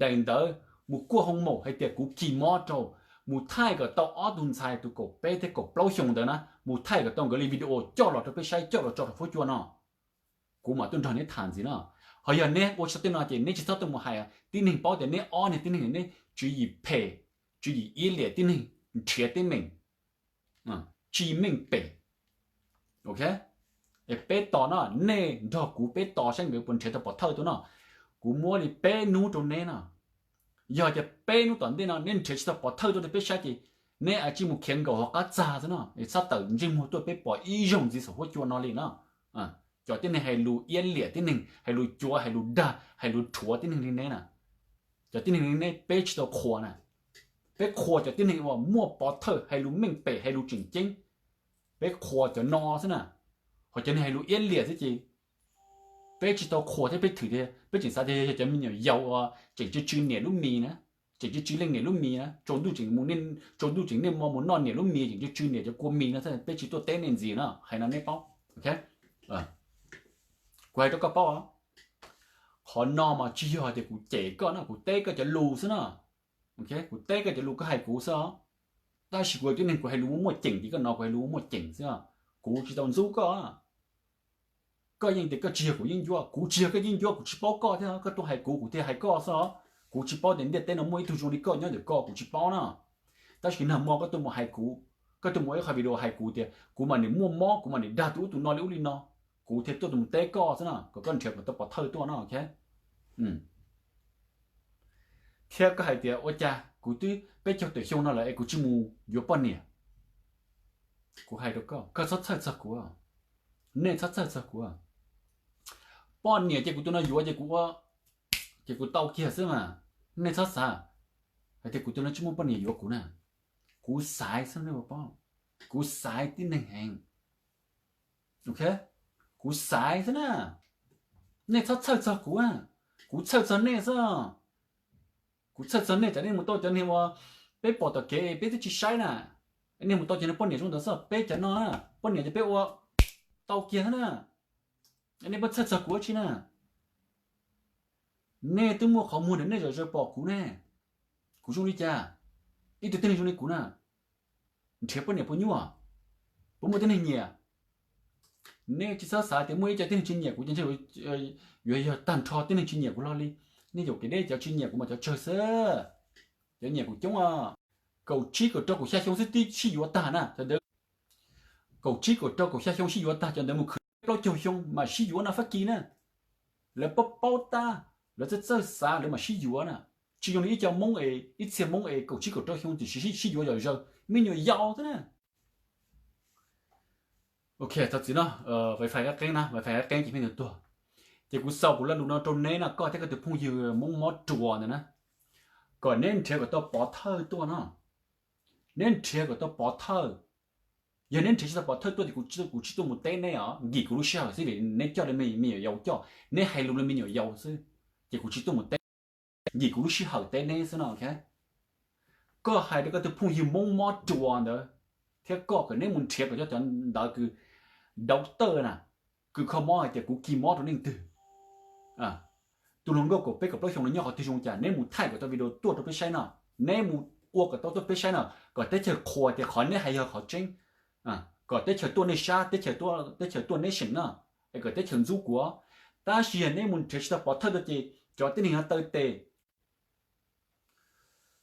Daim ntawv mus kuaj hoo maum hais tias kuv kis mob rau, mus thaij kom tau ob tug ntxhais tus kaum peb thiab kaum plaub xyoos ntawd na, mus thaij kom tau nkawd li video coj los rau peb saib, coj los tso rau fuab cua no, kuv mam tuaj nrog neb tham ntxiv no. Ho yog neb ua tsis tau tej no ces neb tsis txhob tuaj mus hais tib neeg paub tias neb ob niag tib neeg neb tswv yim phem, tswv yim iab liam tib neeg, nrhiav teeb meem, tsis meej pem. Ok, es peb tos no, nej nrog kuv peb tos saib nkawd puas nrhiav tau pov thawj tuaj no. Kuv muab li peb hnub rau neb no. Yog tias peb hnub tom ntej no neb nrhiav tsis tau pov thawj tuaj rau peb saib ces neb cia li mus khiav nkaum hauv qab txag xwb no, es txhob tawm ntsej muag tuaj peb pom ib zaug ntxiv saum huab cua no li no. Cov tib neeg hais lus iab liam tib neeg, hais lus cuav, hais lus dag, hais lus rhuav tib neeg li neb na, cov tib neeg li neb peb tsis tau qhuas na. Peb qhuas cov tib neeg uas muaj pov thawj, hais lus meej pem, hais lus tseem ceeb. Peb qhuas cov no xwb na. Ho cov neeg hais lus iab liam xwb ces peb tsis tau qhuas thiab peb thwm tias, peb tseem xav tias yog cov me nyuam yaus uas tseem tsw tsw niam lub mis na, tseem tsw tsw leej niam lub mis na, tsaus ntuj tseem mus, tsaus ntuj tseem niaj hmo mus noj niam lub mis, tseem tsw tsw niam cov kua mis no, peb tsis tuaj teb nej ntxiv no, hais no neb paub. Kuv hais rau koj paub, qhov no mas tsis yog tias kuv cem koj no, kuv teb koj cov lus xwb no. Kuv teb koj cov lus koj hais kuv xwb os. Tab sis kuv tib neeg kuv hais lus muaj muaj ceem ces koj no kuv hais lus muaj muaj ceem xwb. Kuv tsis tau ntxub koj. Koj yeej tias koj tsis yog kuv yeeb ncuab, kuv tsis yog koj yeeb ncuab, kuv tsis paub koj thiab, koj tuaj hais kuv kuv thiaj hais koj xwb os. Kuv tsis paub tias ntiaj teb no muaj ib tug zoo li koj nyob ntawm koj, kuv tsis paub na. Tab sis nag hmo koj tuaj mus hais kuv, koj tuaj mus ib qho video hais kuv tias kuv mam niam muaj mob, kuv mam niam dag tus ub tus no li ub li no, kuv thiaj tuaj mus teb koj xwb na, kom koj nrhiav kom tau pov thawj tuaj no. Thiab koj hais tias ua cas kuv twb peb caug tawm xyoo no lawm es kuv tsis mus yuav poj niam. Kuv hais rau koj, koj txhob txhawj txog kuv, nej txhob txhawj txog kuv. Poj niam ces kuv tus no yuav ces kuv ua, ces kuv tau kiag xwb mas. Nej txhob xav hais tias kuv tus no tsis muaj poj niam yuav kuv na. Kuv xaiv xwb nej puas paub, kuv xaiv tib neeg heev. Ok, kuv xaiv xwb na. Nej txhob txhawj txog kuv, kuv txhawj txog nej xwb. Kuv txhawj txog nej, tsam nej mus tau cov niag uas peb pom tom kev peb twb tsis saib na. Nej mus tau cov niag poj niam zoo ntawd xwb, peb cov no na, poj niam ces peb ua tau kiag xwb na. Nej puas txhawj txog kuv dab tsi na? Nej twb muaj qhov muag ntawm nej zom zaws pom kuv ne. Kuv zoo li cas? Ib tug tib neeg zoo li kuv na, nrhiav poj niam puas nyuaj? Puas muaj tib neeg nyiam? Nej tsis txhob xav tias muaj ib co tib neeg tsis nyiam kuv ces ntshe yuav yog tag nrho tib neeg tsis nyiam kuv hlo li. Nej yaum kev deb, cov tsis nyiam kuv mas cov tsawg xwb, cov nyiam kuv coob os. Kaum tsib kaum rau kaum xya xyoo xwb twb sib yuav tag na cov ntawd. Kaum tsib kaum rau kaum xya xyoo sib yuav tag, cov ntawd mus khwv plaub caug xyoo mam sib yuav no Fab Kis na. Lawv paub paub tab, lawv txawj txawj xav lawv mam sib yuav na. Tsis zoo li ib co Hmoob es ib txhia Hmoob es kaum tsib kaum rau xyoo tiam sis sib yuav zom zaws, me nyuam yaus xwb na. Ok, thov txim no, wifi qab qeeb na, wifi qab qeeb ces pheej tuag. Ces kuv xaus kuv lo lus no rau neb no, koj thiab koj tus phooj ywg Hmoob mob ruas ntawd na, kom neb nrhiav kom tau pov thawj tuaj no. Neb nrhiav kom tau pov thawj. Yog neb nrhiav tsis tau pov thawj tuaj ces kuv tsis tuaj mus teb neb os, nkim kuv lub sij hawm xwb vim neb coj li me nyuam yaus coj, neb hais lus li me nyuam yaus xwb, ces kuv tsis tuaj mus teb, nkim kuv lub sij hawm teb neb xwb no. Koj hais rau koj tus phooj ywg Hmoob mob ruas ntawd, thiab koj kom neb mus nrhiav kom cov cov ntawd kws dauv tawj na, kws kho mob hais tias kuv kis mob rau leej twg. Tus hluas nkauj kaum peb kaum plaub xyoo no nyob qhov twg zoo cas, neb mus thaij kom tau video tuaj rau peb saib no, neb mus ua kom tau tuaj peb saib no, kom teb chaws qhuas tias qhov neb hais yog qhov tseeb, kom teb chaws tuaj nej sab, teb chaws tuaj nation no, es kom teb chaws ntxub kuv. Tab sis yog neb mus nrhiav tsis tau pov thawj tuaj ces cov tib neeg no taw tes.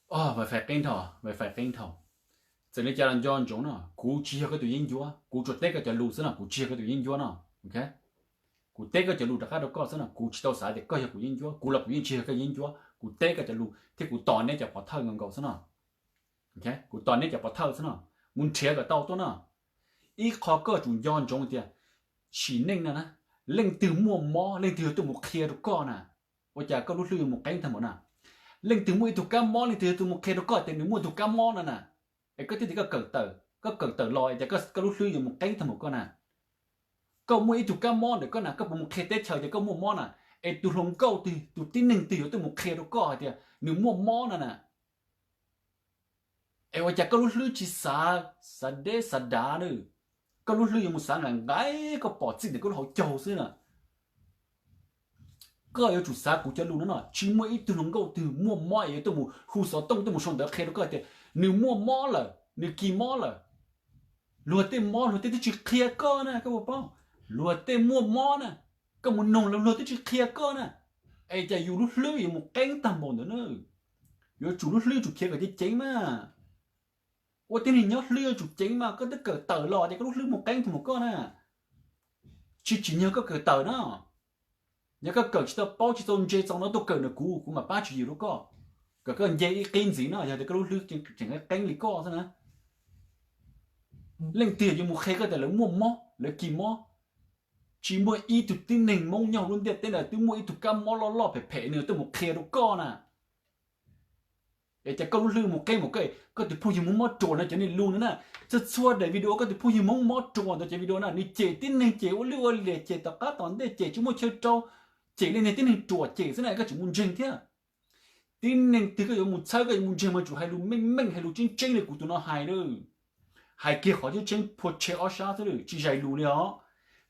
Wifi qeeb dhau, wifi qeeb dhau. Txawm li cas los nco ntsoov no, kuv tsis yog koj tus yeeb ncuab, kuv tsuas teb koj cov lus xwb no, kuv tsis yog koj tus yeeb ncuab no. Kuv teb koj cov lus rov qab rau koj xwb no, kuv tsis tau xav tias koj yog kuv yeeb ncuab, kuv los kuv yeej tsis yog koj yeeb ncuab, kuv teb koj cov lus thiab kuv tos neb cov pov thawj nkaus nkaus xwb no. Kuv tos neb cov pov thawj xwb no, mus nrhiav kom tau tuaj no. Ib qho koj tsum nco ntsoov tias sim neej no na, leej twg muaj mob leej twg yog tuaj mus qhia rau koj na. Ua cas koj lub hlwb yuav mus qeeb tag npaum na? Leej twg muaj ib tug kab mob leej twg yog tuaj mus qhia rau koj tias nws muaj tus kab mob no na, es koj thiaj tias koj kawm tawm, koj kawm tawm los es tias koj lub hlwb yuav mus qeeb tag npaum koj na. Koj muaj ib tug kab mob ntawm koj na, koj puas mus qhia teb chaws tias koj muaj mob na? Es tus hluas nkauj twg, tus tib neeg twg yuav tuaj mus qhia rau koj hais tias nws muaj mob no na? Es ua cas koj lub hlwb tsis xav, xav deb xav dav na? Koj lub hlwb yuav mus xav nqaim nqaim koj pom txij ntawm koj lub hauv caug xwb na. Koj yuav tsum xav kuv cov lus no no, tsis muaj ib tug hluas nkauj twg muaj mob es yuav tuaj mus hu xov tooj tuaj mus sau ntawv qhia rau koj tias nws muaj mob lawm, nws kis mob lawm. Luag tej mob luag tej twb tsis qhia koj na, koj puas paub? Luag tej muaj mob na, koj mus noog luag twb tsis qhia koj na. Es cas yus lub hlwb yuav mus qeeb tag npaum ntawd na? Yuav tsum lub hlwb tsum khiav kom ceev ceev mas. Ua tib neeg nyob hlwb yuav tsum ceev mas, koj twb kawm tawm los ces koj lub hlwb mus qeeb tag npaum koj na. Tsis tsim nyog koj kawm tawm na. Yog koj kawm tsis tau paub tsis txaus ntse txaus no tuaj kawm ntawm kuv, kuv mam pab tswv yim rau koj, kom koj nce ib qib ntxiv no, yog tias koj lub hlwb tseem qeeb li koj xwb na. Leej twg yuav mus qhia koj tias lawv muaj mob, lawv kis mob? Tsis muaj ib tug tib neeg Hmoob nyob hauv lub ntiaj teb ntawd twb muaj ib tug kab mob loj loj phem phem nws tuaj mus qhia rau koj na. Es cas koj lub hlwb mus qeeb mus koj, koj tus phooj ywg Hmoob mob ruas no cov niag lus no na. Txhua txhua daim video koj tus phooj ywg Hmoob mob ruas ntawd cov video na, nws cem tib neeg cem ua liaj ua liam cem tom qab tom ntej cem tsis muaj chaw rau, cem li niag tib neeg ruam cem xwb na, koj tseem mus ntseeg thiab. Tib neeg twg koj yuav mus txhawb koj yuav mus ntseeg mas tsum hais lus meej meej hais lus tseeb tseeb li kuv tus no hais lawm. Hais kiag qhov tseeb tseeb phua tshe ob sab xwb lawm tsis zais lus li os.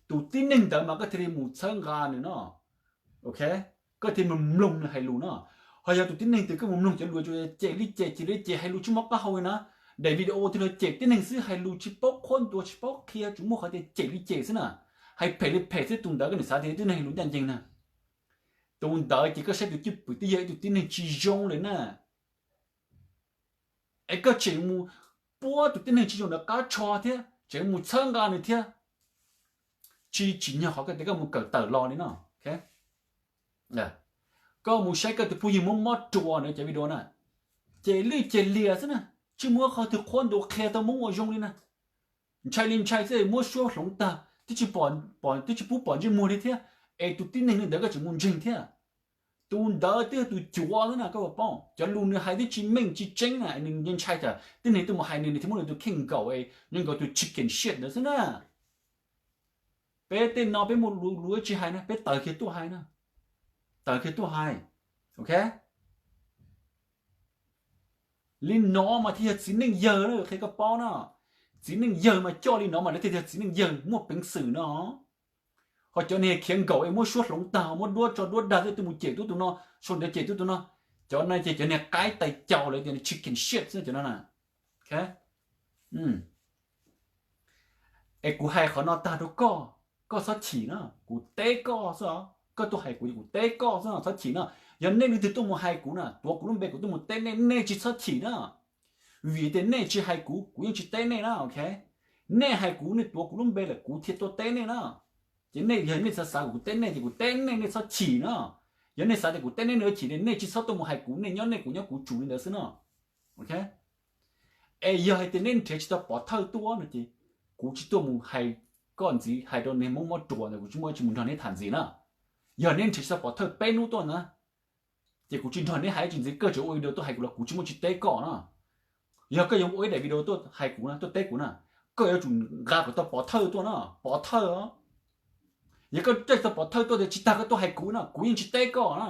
Tus tib neeg ntawd mas koj thiaj li mus txhawb nqa nws no. Ok, koj thiaj mus mloog nws hais lus no. Ho yog tus tib neeg twg koj mus mloog cov lus cem li cem cem li cem hais lus tsis muaj qab hau li na. Daim video ua twg los cem tib neeg xwb hais lus tsis paub qhuab ntuas tsis paub qhia tsuas muaj qhov tias cem li cem xwb na. Hais phem li phem xwb tus ntawd koj nim xav tias tib neeg hais lus ncaj ncees na. Tus ntawd ces koj saib tus cwj pwm twb yog ib tug tib neeg tsis zoo lawm na. Es koj tseem mus puab tus tib neeg tsis zoo ntawd qab tsho thiab tseem mus txhawb nqa nws thiab. Tsis tsim nyog qhov koj tias koj mus kawm tawm los li no. Koj mus saib koj tus phooj ywg Hmoob mob ruas ntawd cov video na, cem lwj cem liam xwb na, tsis muaj qhov twg qhuab ntuas qhia tau Hmoob ua zoo li na. Ntshai li ntshai xwb muab suab hloov tag twb tsis pub pom ntsej muag li thiab. Es tus tib neeg li ntawd koj tseem mus ntseeg thiab. Tus ntawd twb yog tus cuav xwb na koj puas paub, cov lus nws hais twb tsis meej tsis tseeb na, nws ntshai tsam tib neeg tuaj mus hais nws nws thiaj muab nws tus kheej nkaum es nws nkaus tus chicken shit ntawd xwb na. Peb tej no peb muaj lus lus tsis hais na peb taws kiag tuaj hais na, taws kiag tuaj hais. Ok, li no mas thiaj yog txiv neej yawg na qhia koj paub na. Txiv neej yawg mas coj li no mas lawv thiaj yog txiv neej yawg muaj peev xwm no. Ho cov niag khiav nkaum es muab suab hloov tag muab duab tso duab dag xwb tuaj mus cem tuab tus no, sau ntawv cem tuab tus no, cov no ces cov niag qaib tais caus lawv tias chicken shit xwb cov no na. Es kuv hais qhov no tag rau koj, koj txhob chim na, kuv teb koj xwb os, koj tuaj hais kuv kuv teb koj xwb txhob chim na. Yog nej leej twg tuaj mus hais kuv na tuav kuv lub npe kuv tuaj mus teb nej nej tsis txhob chim na. Vim tias nej tsis hais kuv kuv yeej tsis teb nej na. Ok, nej hais kuv nej tuav kuv lub npe lawm kuv thiaj tuaj teb nej na. Ces nej yog nej xav xav kom kuv teb nej ces kuv teb nej nej txhob chim na. Yog nej xav tias kuv teb nej nej yuav chim nej tsis txhob tuaj mus hais kuv nej nyob nej kuv nyob kuv tsum li ntawd xwb no. Ok, es yog hais tias nej nrhiav tsis tau pov thawj tuaj no ces kuv tsis tuaj mus hais koj ntxiv hais rau niag Hmoob mob ruas ntawd kuv tsis muaj tsis mus nrog neb tham ntxiv na. Yog neb nrhiav tsis tau pov thawj peb hnub tuaj na ces kuv tsis nrog neb hais tsis ntxiv koj tseem ua video tuaj hais kuv los kuv tsis muaj tsis teb koj na. Yog koj yuav ua ib daim video tuaj hais kuv na tuaj teb kuv na, koj yuav tsum nqa kom tau pov thawj tuaj na, pov thawj. Yog koj tsis tau pov thawj tuaj tias tsis tag koj tuaj hais kuv na kuv yeej tsis teb koj na.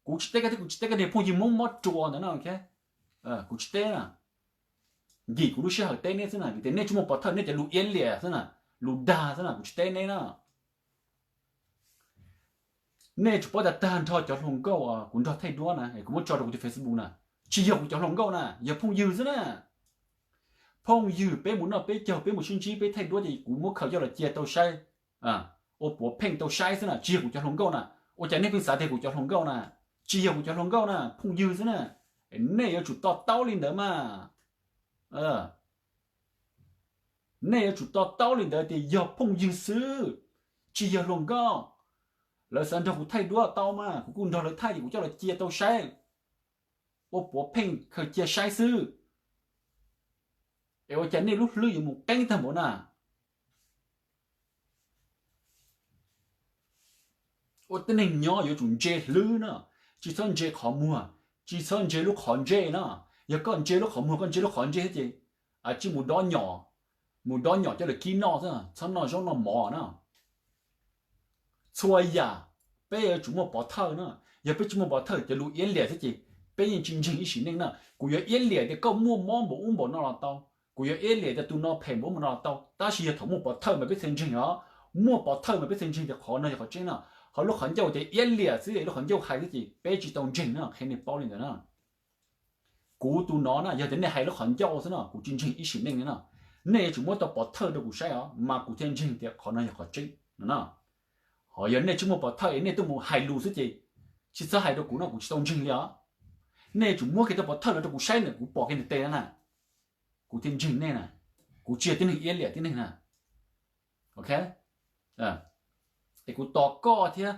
Kuv tsis teb koj thiab kuv tsis teb koj niag phooj ywg Hmoob mob ruas ntawd na. Kuv tsis teb na, nkim kuv lub sij hawm teb neb xwb na vim tias nej tsis muaj pov thawj nej cov lus iab liam xwb na, lus dag xwb na kuv tsis teb neb na. Nej tsum paub tas tag nrho cov hluas nkauj kuv nrog thaij duab na kuv muab tso rau kuv tus Facebook na, tsis yog kuv cov hluas nkauj na yog phooj ywg xwb na. Phooj ywg peb mus noj peb caug peb mus sib ntsib peb thaij duab ces kuv muab khaws coj los cia tau saib, ua puav pheej tau saib xwb na tsis yog kuv cov hluas nkauj na. Ua cas nej pheej xav tias kuv cov hluas nkauj na? Tsis yog kuv cov hluas nkauj na phooj ywg xwb na. Nej yuav tsum to taub li ntawd mas. Nej yuav tsum to taub li ntawd tias yog phooj ywg xwb, tsis yog hluas nkauj. Lawv xav nrog kuv thaij duab tau mas kuv kuj nrog lawv thaij ces kuv coj los cia tau saib, ua puav pheej khaws cia saib xwb. Es ua cas nej lub hlwb yuav mus qeeb tag npaum na? Ua tib neeg nyob yuav tsum ntse hlwb na, tsis txhob ntse qhov muag, tsis txhob ntse lub qhov ntsej na. Yog koj ntse lub qhov muag koj ntse lub qhov ntsej thiab ces tsis mus dob nyom, mus dob nyom coj lawv kib noj xwb txhob noj zaub noj mov na. Txhua yam peb yuav tsum muaj pov thawj na. Yog peb tsis muaj pov thawj cov lus iab liam xwb ces Peb yeej tsis ntseeg ib sim neej na. Kuv yuav iab liam tias koj muaj mob npaum ub npaum no los tau, kuv yuav iab liam tias tus no phem npaum ub npaum no los tau, tab sis yog thaum muaj pov thawj mas peb thiaj ntseeg os. Muaj pov thawj mas peb thiaj ntseeg tias qhov no yog qhov tseeb no. Ho lub qhov ncauj tias iab liam xwb, lub qhov ncauj hais xwb ces peb tsis tau ntseeg na, qhia nej paub li ntawd na. Kuv tus no na, yog tias nej hais lub qhov ncauj xwb no kuv tsis ntseeg ib sim neej li na. Nej yuav tsum muab tau pov thawj rau kuv saib os mas kuv thiaj ntseeg tias qhov no yog qhov tseeb no na. Ho yog nej tsis muaj pov thawj es nej tuaj mus hais lus xwb ces tsis txhob hais rau kuv no kuv tsis tau ntseeg li os. Nej yuav tsum muab kiag tau pov thawj los rau kuv saib ntawm kuv pom kiag nws tes na, kuv thiaj ntseeg nej na. Kuv tsis yog tib neeg iab liam tib neeg na. Ok, es kuv tos koj thiab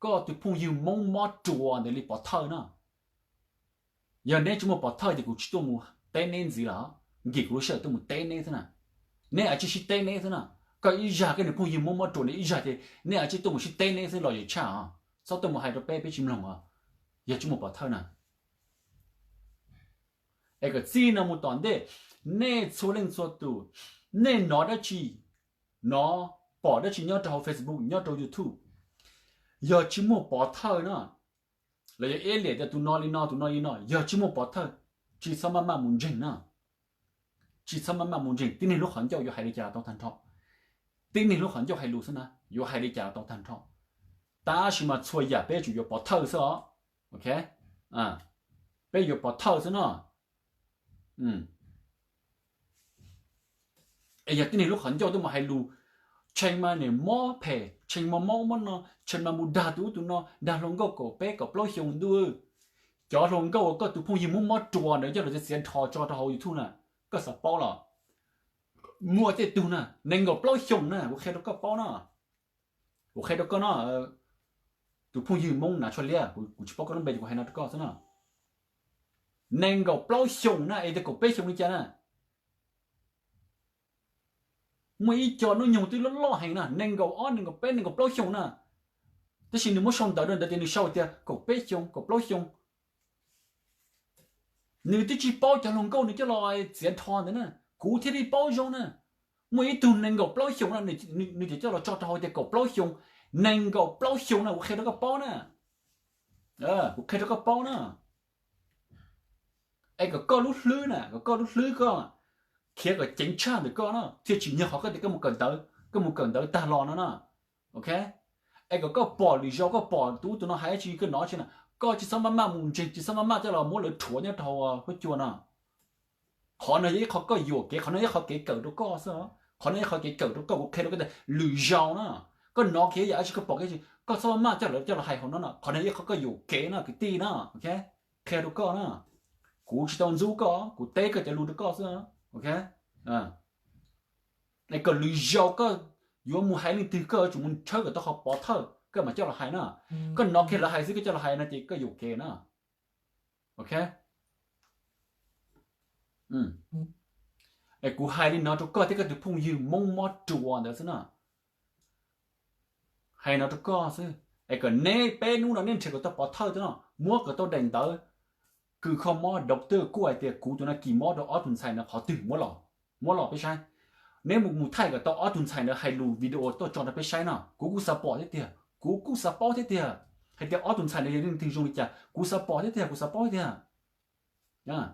koj tus phooj ywg Hmoob mob ruas ntawd li pov thawj na. Yog neb tsis muaj pov thawj ces kuv tsis tuaj mus teb neb ntxiv lawm, nkim kuv lub sij hawm tuaj mus teb neb xwb na. Neb a tsij sib teb neb xwb na. Koj ib zag koj niag phooj ywg Hmoob mob ruas ntawd ib zag ces neb a tsij tuaj mus sib teb neb xwb los yeej tshaj os. Txhob tuaj mus hais rau peb, peb tsis mloog os. Yog tsis muaj pov thawj na. Es kom txij no mus tom ntej, nej txhua leej txhua tus, nej hnov dab tsi, hnov pom dab tsi nyob rau hauv Facebook, nyob rau YouTube, yog tsis muaj pov thawj na, los yog iab liam tias tus no li no tus no li no, yog tsis muaj pov thawj, tsis txhob maj maj mus ntseeg na. Tsis txhob maj maj mus ntseeg, tib neeg lub qhov ncauj yuav hais li cas los tau tag nrho. Tib neeg lub qhov ncauj hais lus xwb na, yuav hais li cas los tau tag nrho. Tab sis mas txhua yam peb yuav tsum yuav pov thawj xwb os. Ok, peb yuav pov thawj xwb no. Es yog tib neeg lub qhov ncauj tuaj mus hais lus, tshee mas niam mob phem, tshee mas mob ub mob no, tshee mas mus dag tus ub tus no, dag hluas nkauj kaum peb kaum plaub xyoo ntuj. Cov hluas nkauj uas koj tus phooj ywg Hmoob mob ruas ntawd coj los txiav nrho tso rau hauv YouTube na, koj xav paub los? Muaj tej tug na nees nkaum plaub xyoos na, kuv qhia rau koj paub no. Kuv qhia rau koj no, tus phooj ywg Hmoob Nav Tshuaj Liab, kuv tsis paub koj lub npe ces kuv hais no rau koj xwb na. Nees nkaum plaub xyoos na, es tias kaum peb xyoos li cas na. Muaj ib co hnub nyoog twb loj loj heev na, nees nkaum ob, nees nkaum peb, nees nkaum plaub xyoos na. Tab sis nws muab sau ntawv rau ntawd tias nws sau tias kaum peb xyoo, kaum plaub xyoo. Nws twb tsis paub cov hluas nkauj nws coj los txiav nrho ntawd na, kuv thiaj li paub zoo na. Muaj ib tug nees nkaum plaub xyoos na, nws ces coj los tso rau hauv tias kaum plaub xyoo, nees nkaum plaub xyoos na, kuv qhia rau koj paub na. Kuv qhia rau koj paub na. Es kom koj lub hlwb na, kom koj lub hlwb koj khiav kom ceev tshaj ntawm koj no thiaj tsim nyog qhov koj tias koj mus kawm ntawv, koj mus kawm ntawv tag los no na. Ok, es kom koj pom lwm zaus koj pom tus ub tus no hais dab tsi koj hnov tsi na, koj tsis txhob maj maj mus ntseeg, tsis txhob maj maj coj los muab lawv rhuav nyob rau hauv huab cua no. Qhov no yog ib qho koj yuam kev, qhov no yog ib qho kev kawm rau koj xwb. Qhov no yog ib qho kev kawm rau koj, kuv qhia rau koj tias lwm zaus na, koj hnov kiag yam dab tsi koj pom kiag dab tsi, koj txhob maj maj coj lawv coj los hais hauv no na. Qhov no yog ib qho koj yuam kev no kwv tij na. Ok, qhia rau koj na, kuv tsis tau ntxub koj, kuv teb koj cov lus rau koj xwb. Ok, es kom lwm zaus koj yuav mus hais leej twg koj yuav tsum mus tshawb kom tau qhov pov thawj koj mam coj los hais na. Koj hnov kiag lawv hais xwb koj coj los hais no ces koj yuam kev na. Ok, es kuv hais li no rau koj thiab koj tus phooj ywg Hmoob mob ruas ntawd xwb na. Hais no rau koj xwb, es kom neb peb hnub no neb nrhiav kom tau pov thawj xwb no, muab kom tau daim ntawv, kws kho mob doctor kuj hais tias kuv tus no kis mob rau ob tug ntxhais no qhov twg, muab los, muab los peb saib. Neb mus mus thaij kom tau ob tug ntxhais ntawd hais lus video tuaj tso rau peb saib no, kuv kuj xav pom thiab tiag, kuv kuj xav paub thiab tiag, hais tias ob tug ntxhais ntawd yog leej twg zoo li cas, kuv xav pom thiab tiag, kuv xav paub thiab tiag.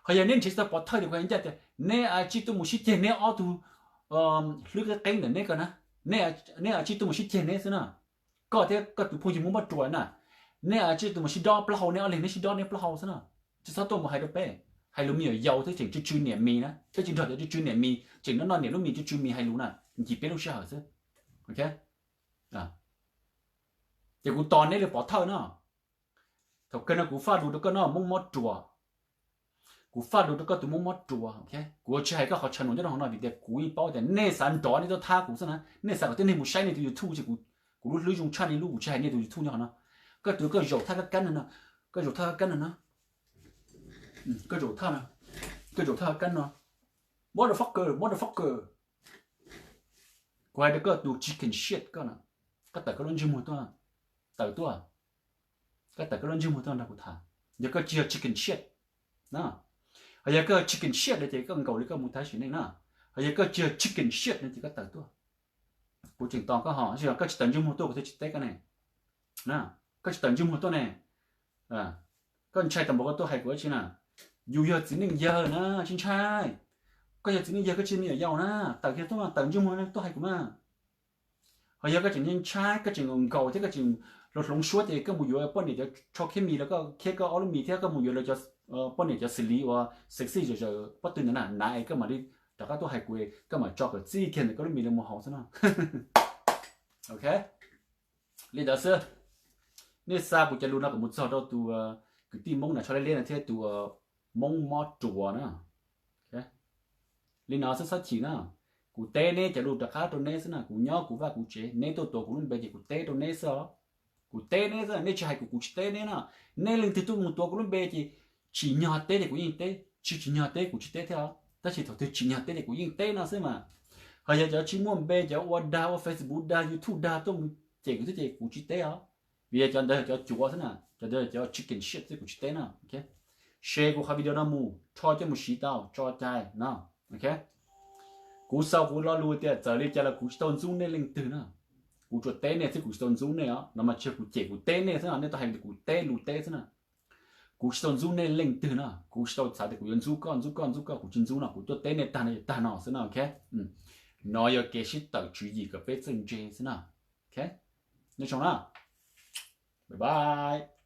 Ho yog neb nrhiav tsis tau pov thawj ces kuv hais ncaj tias neb a tsij tuaj mus sib ceg neb ob tug hlwb qeeb qeeb ntawm neb ko na, neb a tsij tuaj mus sib ceg neb xwb na. Koj thiab koj tus phooj ywg Hmoob mob ruas na, neb a tsij tuaj mus sib dob plaub hau, neb ob leeg neb sib dob neb plaub hau xwb na. Tsis txhob tuaj mus hais rau peb, hais lus me nyuam yaus thiab tseem tsw tsw niam mis na, peb tsis nrog cov tsw tsw niam mis, tseem noj noj niam lub mis tsw tsw mis hais lus na, ncim peb lub sij hawm xwb. Ok, ces kuv tos neb li pov thawj no. Thaum kawg no kuv faj lus rau koj no Hmoob mob ruas, kuv faj lus rau koj tus Hmoob mob ruas. Ok, kuv ua tsis hais koj qhov channel nyob rau hauv no vim tias kuv yeej paub tias nej xav nrov nej tuaj thab kuv xwb na, nej xav kom tib neeg mus saib nej tus YouTube ces kuv lub hlwb zoo tshaj nej lub, kuv tsis hais nej tus YouTube nyob hauv no. Koj tus koj zaum thaj kab kab no, koj zaum thaj kab kab no na, koj zaum thaj, koj zaum thaj kab no, motherfucker, motherfucker. Kuv hais rau koj tus chicken shit koj na, koj tawm koj lub ntsej muag tuaj, tawm tuaj, koj tawm koj lub ntsej muag tuaj nrog kuv tham. Yog koj tsis yog chicken shit na, ho yog koj chicken shit no ces koj nkaus li koj mus thab sim neej na. Ho yog koj tsis yog chicken shit no ces koj tawm tuaj. Kuv tseem tos koj ho, tab sis koj tsis tawm ntsej muag tuaj kuv thiaj tsis teb koj ne. Koj tsis tawm ntsej muag tuaj ne, koj Koj ntshai tau npaum koj tuaj hais kuv dab tsi na? Yus yog txiv neej yawg na, tsis ntshai. Koj yog txiv neej yawg koj tsis me nyuam yaus na, tawm kiag tuaj, tawm ntsej muag tuaj hais kuv mas. Ho yog koj tseem ntshai, koj tseem nkaum thiab koj tseem hloov suab ces koj mus yuav poj niam cov tsho khiab mis los koj khiab koj ob lub mis thiab koj mus yuav lawv cov poj niam cov xws li uas sexy zawm zawm pob tw ntawd na, na es koj mam li rov qab tuaj hais kuv, koj mam tso kom txij kiag ntawm koj lub mis los mus hauv xwb no. Ok, li ntawd xwb. Nej xa kuv cov lus no kom mus txog rau tus kwv tij Hmoob na, Tshaj Leb Leb no thiab tus Hmoob Mob Ruas na. Li no xwb, txhob chim na. Kuv teb neb cov lus rov qab rau neb xwb na. Kuv nyob kuv vaj kuv tsev, neb tuaj tuav kuv lub npe ces kuv teb rau neb xwb os. Kuv teb neb xwb, nej tsis hais kuv, kuv tsis teb neb na. Neb leej twg tuaj mus tuav kuv lub npe ces tsim nyog teb ces kuv yeej teb, tsis tsim nyog teb kuv tsis teb thiab os. Tab sis thaum twg tsim nyog teb ces kuv yeej teb no xwb mas. Ho yog cov tsis muaj npe, cov ua dag, ua Facebook dag, YouTube dag tuaj mus cem kuv thiab ces kuv tsis teb os. Vim yog cov ntawd yog cov cuav xwb na, cov ntawd yog cov chicken shit xwb, kuv tsis teb na. Share kuv qhov video no mus, rho coj mus siv tau tso cai no. Kuv xaus kuv lo lus tias txawm li cas los kuv tsis tau ntxub nej leej twg na. Kuv tsuas teb nej xwb, kuv tsis tau ntxub nej os. No mas tsis yog kuv cem, kuv teb nej xwb no, nej tau hais tias kuv teb lus teb xwb na. Kuv tsis tau ntxub nej leej twg na, kuv tsis tau xav tias kuv yuav ntxub koj, ntxub koj, ntxub koj, kuv tsis ntxub no, kuv tuaj teb nej tag no ces tag no xwb na. Ok, no yog kev sib tawm tswv yim kom peb txawj ntse xwb na. Ok, nyob zoo na, bye bye.